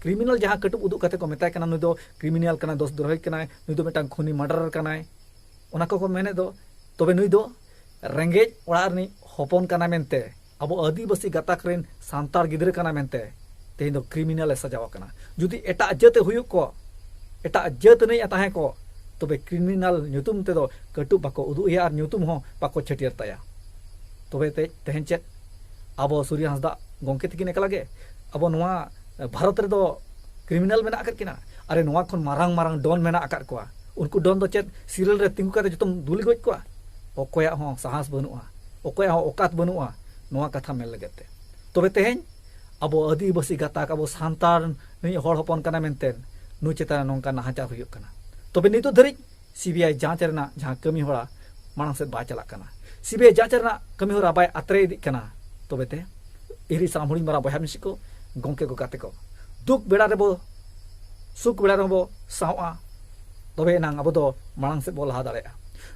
ᱠᱨᱤᱢᱤᱱᱟᱞ ᱡᱟᱦᱟᱸ ᱠᱟᱹᱴᱩᱵ ᱩᱫᱩᱜ ᱠᱟᱛᱮ ᱠᱚ ᱢᱮᱛᱟᱭ ᱠᱟᱱᱟ, ᱱᱩᱭ ᱫᱚ ᱠᱨᱤᱢᱤᱱᱟᱞ ᱠᱟᱱᱟᱭ, ᱫᱳᱥ ᱫᱨᱳᱦᱤ ᱠᱟᱱᱟᱭ, ᱱᱩᱭ ᱫᱚ ᱢᱤᱫᱴᱟᱝ ᱠᱷᱩᱱᱤ ᱢᱟᱨᱰᱟᱨᱟᱨ ᱠᱟᱱᱟᱭ, ᱚᱱᱟ ᱠᱚᱠᱚ ᱢᱮᱱᱮᱫ ᱫᱚ᱾ ᱛᱚᱵᱮ ᱱᱩᱭ ᱫᱚ ᱨᱮᱸᱜᱮᱡ ᱚᱲᱟᱜ ᱨᱤᱱᱤᱡ ᱦᱚᱯᱚᱱ ᱠᱟᱱᱟ ᱢᱮᱱᱛᱮ, ᱟᱵᱚ ᱟᱹᱫᱤᱵᱟᱹᱥᱤ ᱜᱟᱛᱟᱠ ᱨᱮᱱ ᱥᱟᱱᱛᱟᱲ ᱜᱤᱫᱽᱨᱟᱹ ᱠᱟᱱᱟ ᱢᱮᱱᱛᱮ ᱛᱮᱦᱮᱧ ᱫᱚ ᱠᱨᱤᱢᱤᱱᱟᱞ ᱮ ᱥᱟᱡᱟᱣ ᱟᱠᱟᱱᱟ᱾ ᱡᱩᱫᱤ ᱮᱴᱟᱜ ᱡᱟᱹᱛ ᱮ ᱦᱩᱭᱩᱜ ᱠᱚ, ᱮᱴᱟᱜ ᱡᱟᱹᱛ ᱨᱤᱱᱤᱡ ᱮ ᱛᱟᱦᱮᱸ ᱠᱚ, ᱛᱚᱵᱮ ᱠᱨᱤᱢᱤᱱᱟᱞ ᱧᱩᱛᱩᱢ ᱛᱮᱫᱚ ᱠᱟᱹᱴᱩᱵ ᱵᱟᱠᱚ ᱩᱫᱩᱜ ᱮᱭᱟ ᱟᱨ ᱧᱩᱛᱩᱢ ᱦᱚᱸ ᱵᱟᱠᱚ ᱪᱷᱟᱹᱴᱭᱟᱹᱨ ᱛᱟᱭᱟ᱾ ᱛᱚᱵᱮ ᱛᱮ-, ᱛᱮᱦᱮᱧ ᱪᱮᱫ ᱟᱵᱚ ᱥᱩᱨᱭᱚ ᱦᱟᱸᱥᱫᱟ ᱜᱚᱢᱠᱮ ᱛᱟᱹᱠᱤᱱ ᱮᱠᱞᱟ ᱜᱮ ᱟᱵᱚ ᱱᱚᱣᱟ ᱵᱷᱟᱨᱚᱛ ᱨᱮᱫᱚ ᱠᱨᱤᱢᱤᱱᱟᱞ ᱢᱮᱱᱟᱜ ᱟᱠᱟᱫ ᱠᱤᱱᱟ? ᱟᱨᱮ, ᱱᱚᱣᱟ ᱠᱷᱚᱱ ᱢᱟᱨᱟᱝ ᱢᱟᱨᱟᱝ ᱰᱚᱱ ᱢᱮᱱᱟᱜ ᱟᱠᱟᱫ ᱠᱚᱣᱟ᱾ ᱩᱱᱠᱩ ᱰᱚᱱ ᱫᱚ ᱪᱮᱫ ᱥᱤᱨᱮᱞ ᱨᱮ ᱛᱤᱸᱜᱩ ᱠᱟᱛᱮ ᱡᱚᱛᱚᱢ ᱫᱩᱞᱤ ᱜᱚᱡ ᱠᱚᱣᱟ? ᱚᱠᱚᱭᱟᱜ ᱦᱚᱸ ᱥᱟᱦᱟᱥ ᱵᱟᱹᱱᱩᱜᱼᱟ, ᱚᱠᱚᱭᱟᱜ ᱦᱚᱸ ᱚᱠᱟᱛ ᱵᱟᱹᱱᱩᱜᱼᱟ ᱱᱚᱣᱟ ᱠᱟᱛᱷᱟ ᱢᱮᱱ ᱞᱟᱹᱜᱤᱫ ᱛᱮ᱾ ᱛᱚᱵᱮ ᱛᱮᱦᱮᱧ ᱟᱵᱚ ᱟᱹᱫᱤᱵᱟᱹᱥᱤ ᱜᱟᱛᱟᱠ, ᱟᱵᱚ ᱥᱟᱱᱛᱟᱲ ᱨᱤᱱᱤᱡ ᱦᱚᱲ ᱦᱚᱯᱚᱱ ᱠᱟᱱᱟ ᱢᱮᱱᱛᱮ ᱱᱩᱭ ᱪᱮᱛᱟᱱ ᱨᱮ ᱱᱚᱝᱠᱟ ᱱᱟᱦᱟᱪᱟᱨ ᱦᱩᱭᱩᱜ ᱠᱟᱱᱟ᱾ ᱛᱚᱵᱮ ᱱᱤᱛᱚᱜ ᱫᱷᱟᱹᱨᱤᱡ ᱥᱤᱵᱤᱟᱭ ᱡᱟᱸᱪ ᱨᱮᱱᱟᱜ ᱡᱟᱦᱟᱸ ᱠᱟᱹᱢᱤ ᱦᱚᱨᱟ ᱢᱟᱲᱟᱝ ᱥᱮᱫ ᱵᱟᱭ ᱪᱟᱞᱟᱜ ᱠᱟᱱᱟ, ᱥᱤᱵᱤᱟᱭ ᱡᱟᱸᱪ ᱨᱮᱱᱟᱜ ᱠᱟᱹᱢᱤ ᱦᱚᱨᱟ ᱵᱟᱭ ᱟᱛᱨᱮ ᱤᱫᱤᱜ ᱠᱟᱱᱟ, ᱛᱚᱵᱮ ᱛᱮ ᱤᱨᱤ ᱥᱟᱱᱟᱢ ᱦᱩᱰᱤᱧ ᱢᱟᱨᱟᱝ ᱵᱚᱭᱦᱟ ᱢᱤᱥᱤ ᱠᱚ, ᱜᱚᱢᱠᱮ ᱠᱚ, ᱜᱟᱛᱮ ᱠᱚ, ᱫᱩᱠ ᱵᱮᱲᱟ ᱨᱮᱵᱚ, ᱥᱩᱠ ᱵᱮᱲᱟ ᱨᱮᱦᱚᱸ ᱵᱚ ᱥᱟᱶᱼᱟ, ᱛᱚᱵᱮ ᱮᱱᱟᱝ ᱟᱵᱚ ᱫᱚ ᱢᱟᱲᱟᱝ ᱥᱮᱫ ᱵᱚ ᱞᱟᱦᱟ ᱫᱟᱲᱮᱭᱟᱜᱼᱟ᱾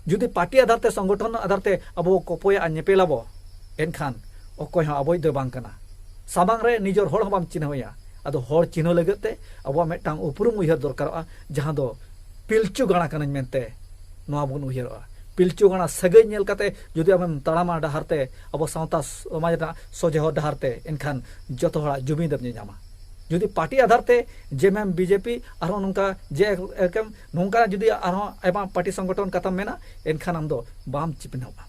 ᱡᱩᱫᱤ ᱯᱟᱨᱴᱤ ᱟᱫᱷᱟᱨ ᱛᱮ, ᱥᱚᱝᱜᱚᱴᱷᱚᱱ ᱟᱫᱷᱟᱨ ᱛᱮ ᱟᱵᱚ ᱠᱚᱯᱚᱭᱟ ᱟᱨ ᱧᱮᱯᱮᱞ ᱟᱵᱚ, ᱮᱱᱠᱷᱟᱱ ᱚᱠᱚᱭ ᱦᱚᱸ ᱟᱵᱚᱭᱤᱡ ᱫᱚ ᱵᱟᱝ ᱠᱟᱱᱟ᱾ ᱥᱟᱢᱟᱝ ᱨᱮ ᱱᱤᱡᱚᱨ ᱦᱚᱲ ᱦᱚᱸ ᱵᱟᱢ ᱪᱤᱱᱦᱟᱹᱣᱮᱭᱟ᱾ ᱟᱫᱚ ᱦᱚᱲ ᱪᱤᱱᱦᱟᱹᱣ ᱞᱟᱹᱜᱤᱫ ᱛᱮ ᱟᱵᱚᱣᱟᱜ ᱢᱤᱫᱴᱟᱝ ᱩᱯᱨᱩᱢ ᱩᱭᱦᱟᱹᱨ ᱫᱚᱨᱠᱟᱨᱚᱜᱼᱟ, ᱡᱟᱦᱟᱸ ᱫᱚ ᱯᱤᱞᱪᱩ ᱜᱟᱬᱟ ᱠᱟᱹᱱᱟᱹᱧ ᱢᱮᱱᱛᱮ ᱱᱚᱣᱟ ᱵᱚᱱ ᱩᱭᱦᱟᱹᱨᱚᱜᱼᱟ᱾ ᱯᱤᱞᱪᱩ ᱜᱟᱬᱟ ᱥᱟᱹᱜᱟᱹᱭ ᱧᱮᱞ ᱠᱟᱛᱮ ᱡᱩᱫᱤ ᱟᱢᱮᱢ ᱛᱟᱲᱟᱢᱟ ᱰᱟᱦᱟᱨ ᱛᱮ, ᱟᱵᱚ ᱥᱟᱶᱛᱟ ᱥᱚᱢᱟᱡᱽ ᱨᱮᱱᱟᱜ ᱥᱚᱡᱷᱮ ᱦᱚᱨ ᱰᱟᱦᱟᱨ ᱛᱮ, ᱮᱱᱠᱷᱟᱱ ᱡᱚᱛᱚ ᱦᱚᱲᱟᱜ ᱡᱩᱢᱤᱫ ᱮᱢ ᱧᱮᱧᱟᱢᱟ᱾ ᱡᱩᱫᱤ ᱯᱟᱨᱴᱤ ᱟᱫᱷᱟᱨ ᱛᱮ ᱡᱮᱢᱮᱢ ᱵᱤᱡᱮᱯᱤ, ᱟᱨᱦᱚᱸ ᱱᱚᱝᱠᱟ ᱡᱮ ᱮᱠᱮᱢ ᱱᱚᱝᱠᱟ ᱡᱩᱫᱤ ᱟᱨᱦᱚᱸ ᱟᱭᱢᱟ ᱯᱟᱨᱴᱤ ᱥᱚᱝᱜᱚᱴᱷᱚᱱ ᱠᱟᱛᱷᱟᱢ ᱢᱮᱱᱟ, ᱮᱱᱠᱷᱟᱱ ᱟᱢ ᱫᱚ ᱵᱟᱢ ᱪᱤᱯᱱᱟᱹᱜᱼᱟ,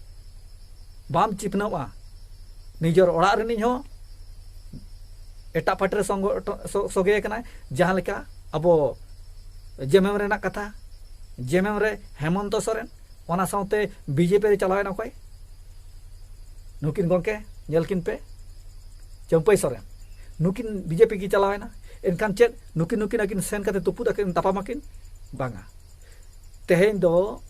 ᱵᱟᱢ ᱪᱤᱯᱱᱟᱹᱜᱼᱟ᱾ ᱱᱤᱡᱮᱨ ᱚᱲᱟᱜ ᱨᱤᱱᱤᱡ ᱦᱚᱸ ᱮᱴᱟᱜ ᱯᱟᱨᱴᱤ ᱨᱮ ᱥᱚᱝᱜᱚ-, ᱥᱚ-, ᱥᱚᱜᱮ ᱟᱠᱟᱱᱟᱭ, ᱡᱟᱦᱟᱸ ᱞᱮᱠᱟ ᱟᱵᱚ ᱡᱮᱢᱮᱢ ᱨᱮᱱᱟᱜ ᱠᱟᱛᱷᱟ, ᱡᱮᱢᱮᱢ ᱨᱮ ᱦᱮᱢᱚᱱᱛᱚ ᱥᱚᱨᱮᱱ, ᱚᱱᱟ ᱥᱟᱶᱛᱮ ᱵᱤᱡᱮᱯᱤ ᱨᱮ ᱪᱟᱞᱟᱣᱮᱱᱟ ᱚᱠᱚᱭ? ᱱᱩᱠᱤᱱ ᱜᱚᱢᱠᱮ ᱧᱮᱞ ᱠᱤᱱ ᱯᱮ, ᱪᱟᱹᱢᱯᱟᱹᱭ ᱥᱚᱨᱮᱱ, ᱱᱩᱠᱤᱱ ᱵᱤᱡᱮᱯᱤ ᱠᱤᱱ ᱪᱟᱞᱟᱣᱮᱱᱟ᱾ ᱮᱱᱠᱷᱟᱱ ᱪᱮᱫ ᱱᱩᱠᱤᱱ, ᱱᱩᱠᱤᱱ ᱟᱹᱠᱤᱱ ᱥᱮᱱ ᱠᱟᱛᱮ ᱛᱩᱯᱩᱫ ᱟᱹᱠᱤᱱ, ᱛᱟᱯᱟᱢ ᱟᱹᱠᱤᱱ? ᱵᱟᱝᱟ᱾ ᱛᱮᱦᱮᱧ ᱫᱚ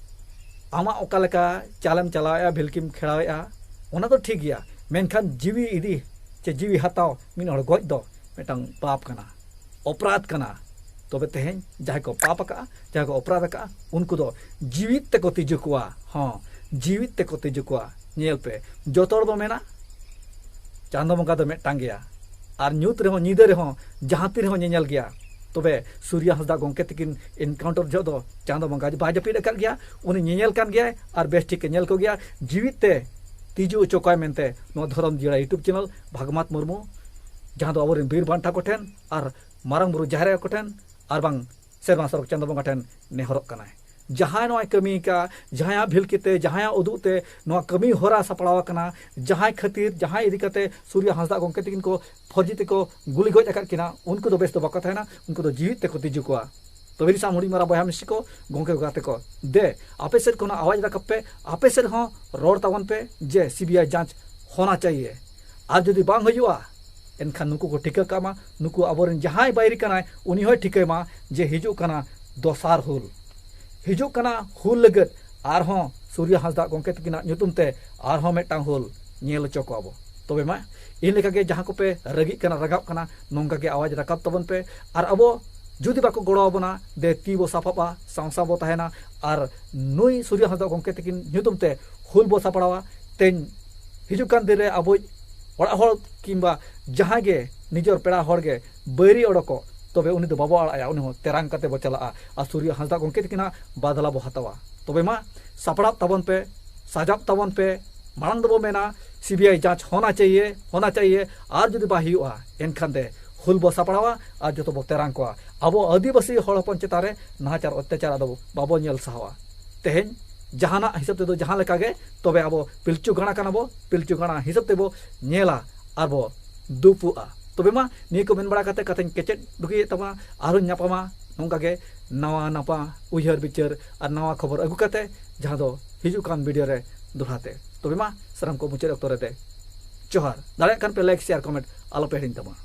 ᱟᱢᱟᱜ ᱚᱠᱟ ᱞᱮᱠᱟ ᱪᱟᱞᱮᱢ ᱪᱟᱞᱟᱣᱮᱫᱼᱟ, ᱵᱷᱤᱞᱠᱤᱢ ᱠᱷᱮᱲᱟᱣᱮᱫᱼᱟ, ᱚᱱᱟ ᱫᱚ ᱴᱷᱤᱠ ᱜᱮᱭᱟ, ᱢᱮᱱᱠᱷᱟᱱ ᱡᱤᱣᱤ ᱤᱫᱤ ᱪᱮ ᱡᱤᱣᱤ ᱦᱟᱛᱟᱣ, ᱢᱤᱫ ᱦᱚᱲ ᱜᱚᱡ ᱫᱚ ᱢᱤᱫᱴᱟᱝ ᱯᱟᱯ ᱠᱟᱱᱟ, ᱚᱯᱨᱟᱫᱷ ᱠᱟᱱᱟ᱾ ᱛᱚᱵᱮ ᱛᱮᱦᱮᱧ ᱡᱟᱦᱟᱸᱭ ᱠᱚ ᱯᱟᱯ ᱟᱠᱟᱜᱼᱟ, ᱡᱟᱦᱟᱸᱭ ᱠᱚ ᱚᱯᱨᱟᱫᱷ ᱟᱠᱟᱜᱼᱟ, ᱩᱱᱠᱩ ᱫᱚ ᱡᱤᱣᱤᱫ ᱛᱮᱠᱚ ᱛᱤᱡᱩ ᱠᱚᱣᱟ᱾ ᱦᱚᱸ, ᱡᱤᱣᱤᱫ ᱛᱮᱠᱚ ᱛᱤᱡᱩ ᱠᱚᱣᱟ᱾ ᱧᱮᱞ ᱯᱮ, ᱡᱚᱛᱚ ᱦᱚᱲ ᱵᱚ ᱢᱮᱱᱟ ᱪᱟᱸᱫᱚ ᱵᱚᱸᱜᱟ ᱫᱚ ᱢᱤᱫᱴᱟᱝ ᱜᱮᱭᱟ, ᱟᱨ ᱧᱩᱛ ᱨᱮᱦᱚᱸ, ᱧᱤᱫᱟᱹ ᱨᱮᱦᱚᱸ, ᱡᱟᱦᱟᱸ ᱛᱤ ᱨᱮᱦᱚᱸ ᱧᱮᱧᱮᱞ ᱜᱮᱭᱟ᱾ ᱛᱚᱵᱮ ᱥᱩᱨᱭᱟ ᱦᱟᱸᱥᱫᱟ ᱜᱚᱢᱠᱮ ᱛᱟᱹᱠᱤᱱ ᱮᱱᱠᱟᱣᱩᱱᱴᱟᱨ ᱡᱚᱦᱚᱜ ᱫᱚ ᱪᱟᱸᱫᱚ ᱵᱚᱸᱜᱟ ᱵᱟᱭ ᱡᱟᱹᱯᱤᱫ ᱟᱠᱟᱫ ᱜᱮᱭᱟ, ᱩᱱᱤ ᱧᱮᱧᱮᱞ ᱠᱟᱱ ᱜᱮᱭᱟᱭ ᱟᱨ ᱵᱮᱥ ᱴᱷᱤᱠ ᱮ ᱧᱮᱞ ᱠᱚᱜᱮᱭᱟ᱾ ᱡᱤᱣᱤᱫ ᱛᱮ ᱛᱤᱡᱩ ᱦᱚᱪᱚ ᱠᱚᱣᱟᱭ ᱢᱮᱱᱛᱮ ᱱᱚᱣᱟ ᱫᱷᱚᱨᱚᱢ ᱡᱤᱭᱟᱹᱲᱟ YouTube channel ᱵᱷᱟᱜᱽᱢᱟᱛ ᱢᱩᱨᱢᱩ, ᱡᱟᱦᱟᱸ ᱫᱚ ᱟᱵᱚᱨᱮᱱ ᱵᱤᱨ ᱵᱟᱱᱴᱟ ᱠᱚᱴᱷᱮᱱ ᱟᱨ ᱢᱟᱨᱟᱝ ᱵᱩᱨᱩ ᱡᱟᱦᱮᱨ ᱟᱭᱳ ᱠᱚᱴᱷᱮᱱ ᱟᱨ ᱵᱟᱝ ᱥᱮᱨᱢᱟ ᱥᱚᱨᱚᱜ ᱪᱟᱸᱫᱚ ᱵᱚᱸᱜᱟ ᱴᱷᱮᱱ ᱱᱮᱦᱚᱨᱚᱜ ᱠᱟᱱᱟᱭ᱾ ᱡᱟᱦᱟᱸᱭ ᱱᱚᱣᱟᱭ ᱠᱟᱹᱢᱤ ᱟᱠᱟᱫ, ᱡᱟᱦᱟᱸᱭᱟᱜ ᱵᱷᱤᱞᱠᱤ ᱛᱮ, ᱡᱟᱦᱟᱸᱭᱟᱜ ᱩᱫᱩᱜ ᱛᱮ ᱱᱚᱣᱟ ᱠᱟᱹᱢᱤ ᱦᱚᱨᱟ ᱥᱟᱯᱲᱟᱣ ᱟᱠᱟᱱᱟ, ᱡᱟᱦᱟᱸᱭ ᱠᱷᱟᱹᱛᱤᱨ, ᱡᱟᱦᱟᱸᱭ ᱤᱫᱤ ᱠᱟᱛᱮ ᱥᱩᱨᱭᱟ ᱦᱟᱸᱥᱫᱟ ᱜᱚᱢᱠᱮ ᱛᱟᱹᱠᱤᱱ ᱠᱚ ᱯᱷᱚᱨᱡᱤ ᱛᱮᱠᱚ ᱜᱩᱞᱤ ᱜᱚᱡ ᱟᱠᱟᱫ ᱠᱤᱱᱟ, ᱩᱱᱠᱩ ᱫᱚ ᱵᱮᱥ ᱫᱚ ᱵᱟᱠᱚ ᱛᱟᱦᱮᱱᱟ, ᱩᱱᱠᱩ ᱫᱚ ᱡᱤᱣᱤᱫ ᱛᱮᱠᱚ ᱛᱤᱡᱩ ᱠᱚᱣᱟ᱾ ᱛᱚᱵᱮ ᱥᱟᱱᱟᱢ ᱦᱩᱰᱤᱧ ᱢᱟᱨᱟᱝ ᱵᱚᱭᱦᱟ ᱢᱤᱥᱤ ᱠᱚ, ᱜᱚᱢᱠᱮ ᱠᱚ, ᱜᱟᱛᱮ ᱠᱚ, ᱫᱮ, ᱟᱯᱮ ᱥᱮᱫ ᱠᱷᱚᱱᱟᱜ ᱟᱣᱟᱡ ᱨᱟᱠᱟᱵ ᱯᱮ, ᱟᱯᱮ ᱥᱮᱫ ᱦᱚᱸ ᱨᱚᱲ ᱛᱟᱵᱚᱱ ᱯᱮ ᱡᱮ ᱥᱤᱵᱤᱟᱭ ᱡᱟᱸᱪ ᱦᱳᱱᱟ ᱪᱟᱦᱤᱭᱮ᱾ ᱟᱨ ᱡᱩᱫᱤ ᱵᱟᱝ ᱦᱩᱭᱩᱜᱼᱟ, ᱮᱱᱠᱷᱟᱱ ᱱᱩᱠᱩ ᱠᱚ ᱴᱷᱤᱠᱟᱹ ᱠᱟᱜ ᱢᱟ, ᱱᱩᱠᱩ ᱟᱵᱚᱨᱮᱱ ᱡᱟᱦᱟᱸᱭ ᱵᱟᱹᱭᱨᱤ ᱠᱟᱱᱟᱭ, ᱩᱱᱤ ᱦᱚᱸᱭ ᱴᱷᱤᱠᱟᱹᱭ ᱢᱟ ᱡᱮ ᱦᱤᱡᱩᱜ ᱠᱟᱱᱟ ᱫᱚᱥᱟᱨ ᱦᱩᱞ᱾ ᱦᱤᱡᱩᱜ ᱠᱟᱱᱟ ᱦᱩᱞ ᱞᱟᱹᱜᱤᱫ ᱟᱨᱦᱚᱸ ᱥᱩᱨᱭᱟ ᱦᱟᱸᱥᱫᱟ ᱜᱚᱢᱠᱮ ᱛᱟᱹᱠᱤᱱᱟᱜ ᱧᱩᱛᱩᱢ ᱛᱮ ᱟᱨᱦᱚᱸ ᱢᱤᱫᱴᱟᱝ ᱦᱩᱞ ᱧᱮᱞ ᱦᱚᱪᱚ ᱠᱚᱣᱟ ᱵᱚ᱾ ᱛᱚᱵᱮ ᱢᱟ, ᱤᱧ ᱞᱮᱠᱟᱜᱮ ᱡᱟᱦᱟᱸ ᱠᱚᱯᱮ ᱨᱟᱹᱜᱤᱜ ᱠᱟᱱᱟ, ᱨᱟᱸᱜᱟᱣᱜ ᱠᱟᱱᱟ, ᱱᱚᱝᱠᱟ ᱜᱮ ᱟᱣᱟᱡᱽ ᱨᱟᱠᱟᱵ ᱛᱟᱵᱚᱱ ᱯᱮ᱾ ᱟᱨ ᱟᱵᱚ ᱡᱩᱫᱤ ᱵᱟᱠᱚ ᱜᱚᱲᱚ ᱟᱵᱚᱱᱟ, ᱫᱮ ᱛᱤ ᱵᱚ ᱥᱟᱯᱟᱵᱼᱟ, ᱥᱟᱶ ᱥᱟᱶ ᱵᱚ ᱛᱟᱦᱮᱱᱟ᱾ ᱟᱨ ᱱᱩᱭ ᱥᱩᱨᱭᱟ ᱦᱟᱸᱥᱫᱟ ᱜᱚᱢᱠᱮ ᱛᱟᱹᱠᱤᱱ ᱧᱩᱛᱩᱢ ᱛᱮ ᱦᱩᱞ ᱵᱚ ᱥᱟᱯᱲᱟᱣᱟ᱾ ᱛᱮᱧ ᱦᱤᱡᱩᱜ ᱠᱟᱱ ᱫᱤᱱ ᱨᱮ ᱟᱵᱚᱭᱤᱡ ᱚᱲᱟᱜ ᱦᱚᱲ ᱠᱤᱝᱵᱟ ᱡᱟᱦᱟᱸᱭ ᱜᱮ ᱱᱤᱡᱚᱨ ᱯᱮᱲᱟ ᱦᱚᱲ ᱜᱮ ᱵᱟᱹᱭᱨᱤ ᱚᱰᱚᱠᱚᱜ, ᱛᱚᱵᱮ ᱩᱱᱤ ᱫᱚ ᱵᱟᱵᱚ ᱟᱲᱟᱜ ᱟᱭᱟ, ᱩᱱᱤ ᱦᱚᱸ ᱛᱮᱨᱟᱝ ᱠᱟᱛᱮ ᱵᱚ ᱪᱟᱞᱟᱜᱼᱟ᱾ ᱟᱨ ᱥᱩᱨᱭᱟ ᱦᱟᱸᱥᱫᱟ ᱜᱚᱢᱠᱮ ᱛᱟᱹᱠᱤᱱᱟᱜ ᱵᱟᱫᱞᱟ ᱵᱚ ᱦᱟᱛᱟᱣᱟ᱾ ᱛᱚᱵᱮ ᱢᱟ, ᱥᱟᱯᱲᱟᱜ ᱛᱟᱵᱚᱱ ᱯᱮ, ᱥᱟᱡᱟᱜ ᱛᱟᱵᱚᱱ ᱯᱮ᱾ ᱢᱟᱲᱟᱝ ᱫᱚᱵᱚ ᱢᱮᱱᱟ, ᱥᱤ ᱵᱤ ᱟᱭ ᱡᱟᱸᱪ ᱦᱳᱱᱟ ᱪᱟᱦᱤᱭᱮ, ᱦᱳᱱᱟ ᱪᱟᱦᱤᱭᱮ᱾ ᱟᱨ ᱡᱩᱫᱤ ᱵᱟᱭ ᱦᱩᱭᱩᱜᱼᱟ, ᱮᱱᱠᱷᱟᱱ ᱫᱮ ᱦᱩᱞ ᱵᱚ ᱥᱟᱯᱲᱟᱣᱟ ᱟᱨ ᱡᱚᱛᱚ ᱵᱚ ᱛᱮᱨᱟᱝ ᱠᱚᱣᱟ᱾ ᱟᱵᱚ ᱟᱹᱫᱤᱵᱟᱹᱥᱤ ᱦᱚᱲ ᱦᱚᱯᱚᱱ ᱪᱮᱛᱟᱱ ᱨᱮ ᱱᱟᱦᱟᱪᱟᱨ ᱚᱛᱛᱟᱪᱟᱨ ᱟᱫᱚ ᱵᱟᱵᱚ ᱧᱮᱞ ᱥᱟᱦᱟᱣᱟ᱾ ᱛᱮᱦᱮᱧ ᱡᱟᱦᱟᱱᱟᱜ ᱦᱤᱥᱟᱹᱵ ᱛᱮᱫᱚ ᱡᱟᱦᱟᱸ ᱞᱮᱠᱟ ᱜᱮ, ᱛᱚᱵᱮ ᱟᱵᱚ ᱯᱤᱞᱪᱩ ᱜᱟᱲᱟ ᱠᱟᱱᱟ ᱵᱚ, ᱯᱤᱞᱪᱩ ᱜᱟᱲᱟ ᱦᱤᱥᱟᱹᱵ ᱛᱮᱵᱚ ᱧᱮᱞᱟ ᱟᱨ ᱵᱚ ᱫᱩᱯᱩᱜᱼᱟ᱾ ᱛᱚᱵᱮ ᱢᱟ, ᱱᱤᱭᱟᱹ ᱠᱚ ᱢᱮᱱ ᱵᱟᱲᱟ ᱠᱟᱛᱮ ᱠᱟᱛᱷᱟᱧ ᱠᱮᱪᱮᱫ ᱰᱩᱜᱤᱭᱮᱫ ᱛᱟᱵᱚᱱᱟ᱾ ᱟᱨᱦᱚᱸ ᱧᱟᱯᱟᱢᱟ ᱱᱚᱝᱠᱟ ᱜᱮ ᱱᱟᱣᱟ ᱱᱟᱯᱟ ᱩᱭᱦᱟᱹᱨ ᱵᱤᱪᱟᱹᱨ ᱟᱨ ᱱᱟᱣᱟ ᱠᱷᱚᱵᱚᱨ ᱟᱹᱜᱩ ᱠᱟᱛᱮ, ᱡᱟᱦᱟᱸ ᱫᱚ ᱦᱤᱡᱩᱜ ᱠᱟᱱ ᱵᱷᱤᱰᱤᱭᱳ ᱨᱮ ᱫᱚᱦᱲᱟ ᱛᱮ᱾ ᱛᱚᱵᱮ ᱢᱟ, ᱥᱟᱱᱟᱢ ᱠᱚ ᱢᱩᱪᱟᱹᱫ ᱚᱠᱛᱚ ᱨᱮ ᱫᱮ ᱡᱚᱦᱟᱨ᱾ ᱫᱟᱲᱮᱭᱟᱜ ᱠᱷᱟᱱ ᱯᱮ ᱞᱟᱭᱤᱠ, ᱥᱮᱭᱟᱨ, ᱠᱚᱢᱮᱱᱴ ᱟᱞᱚ ᱯᱮ ᱦᱤᱲᱤᱧ ᱛᱟᱵᱚᱱᱟ᱾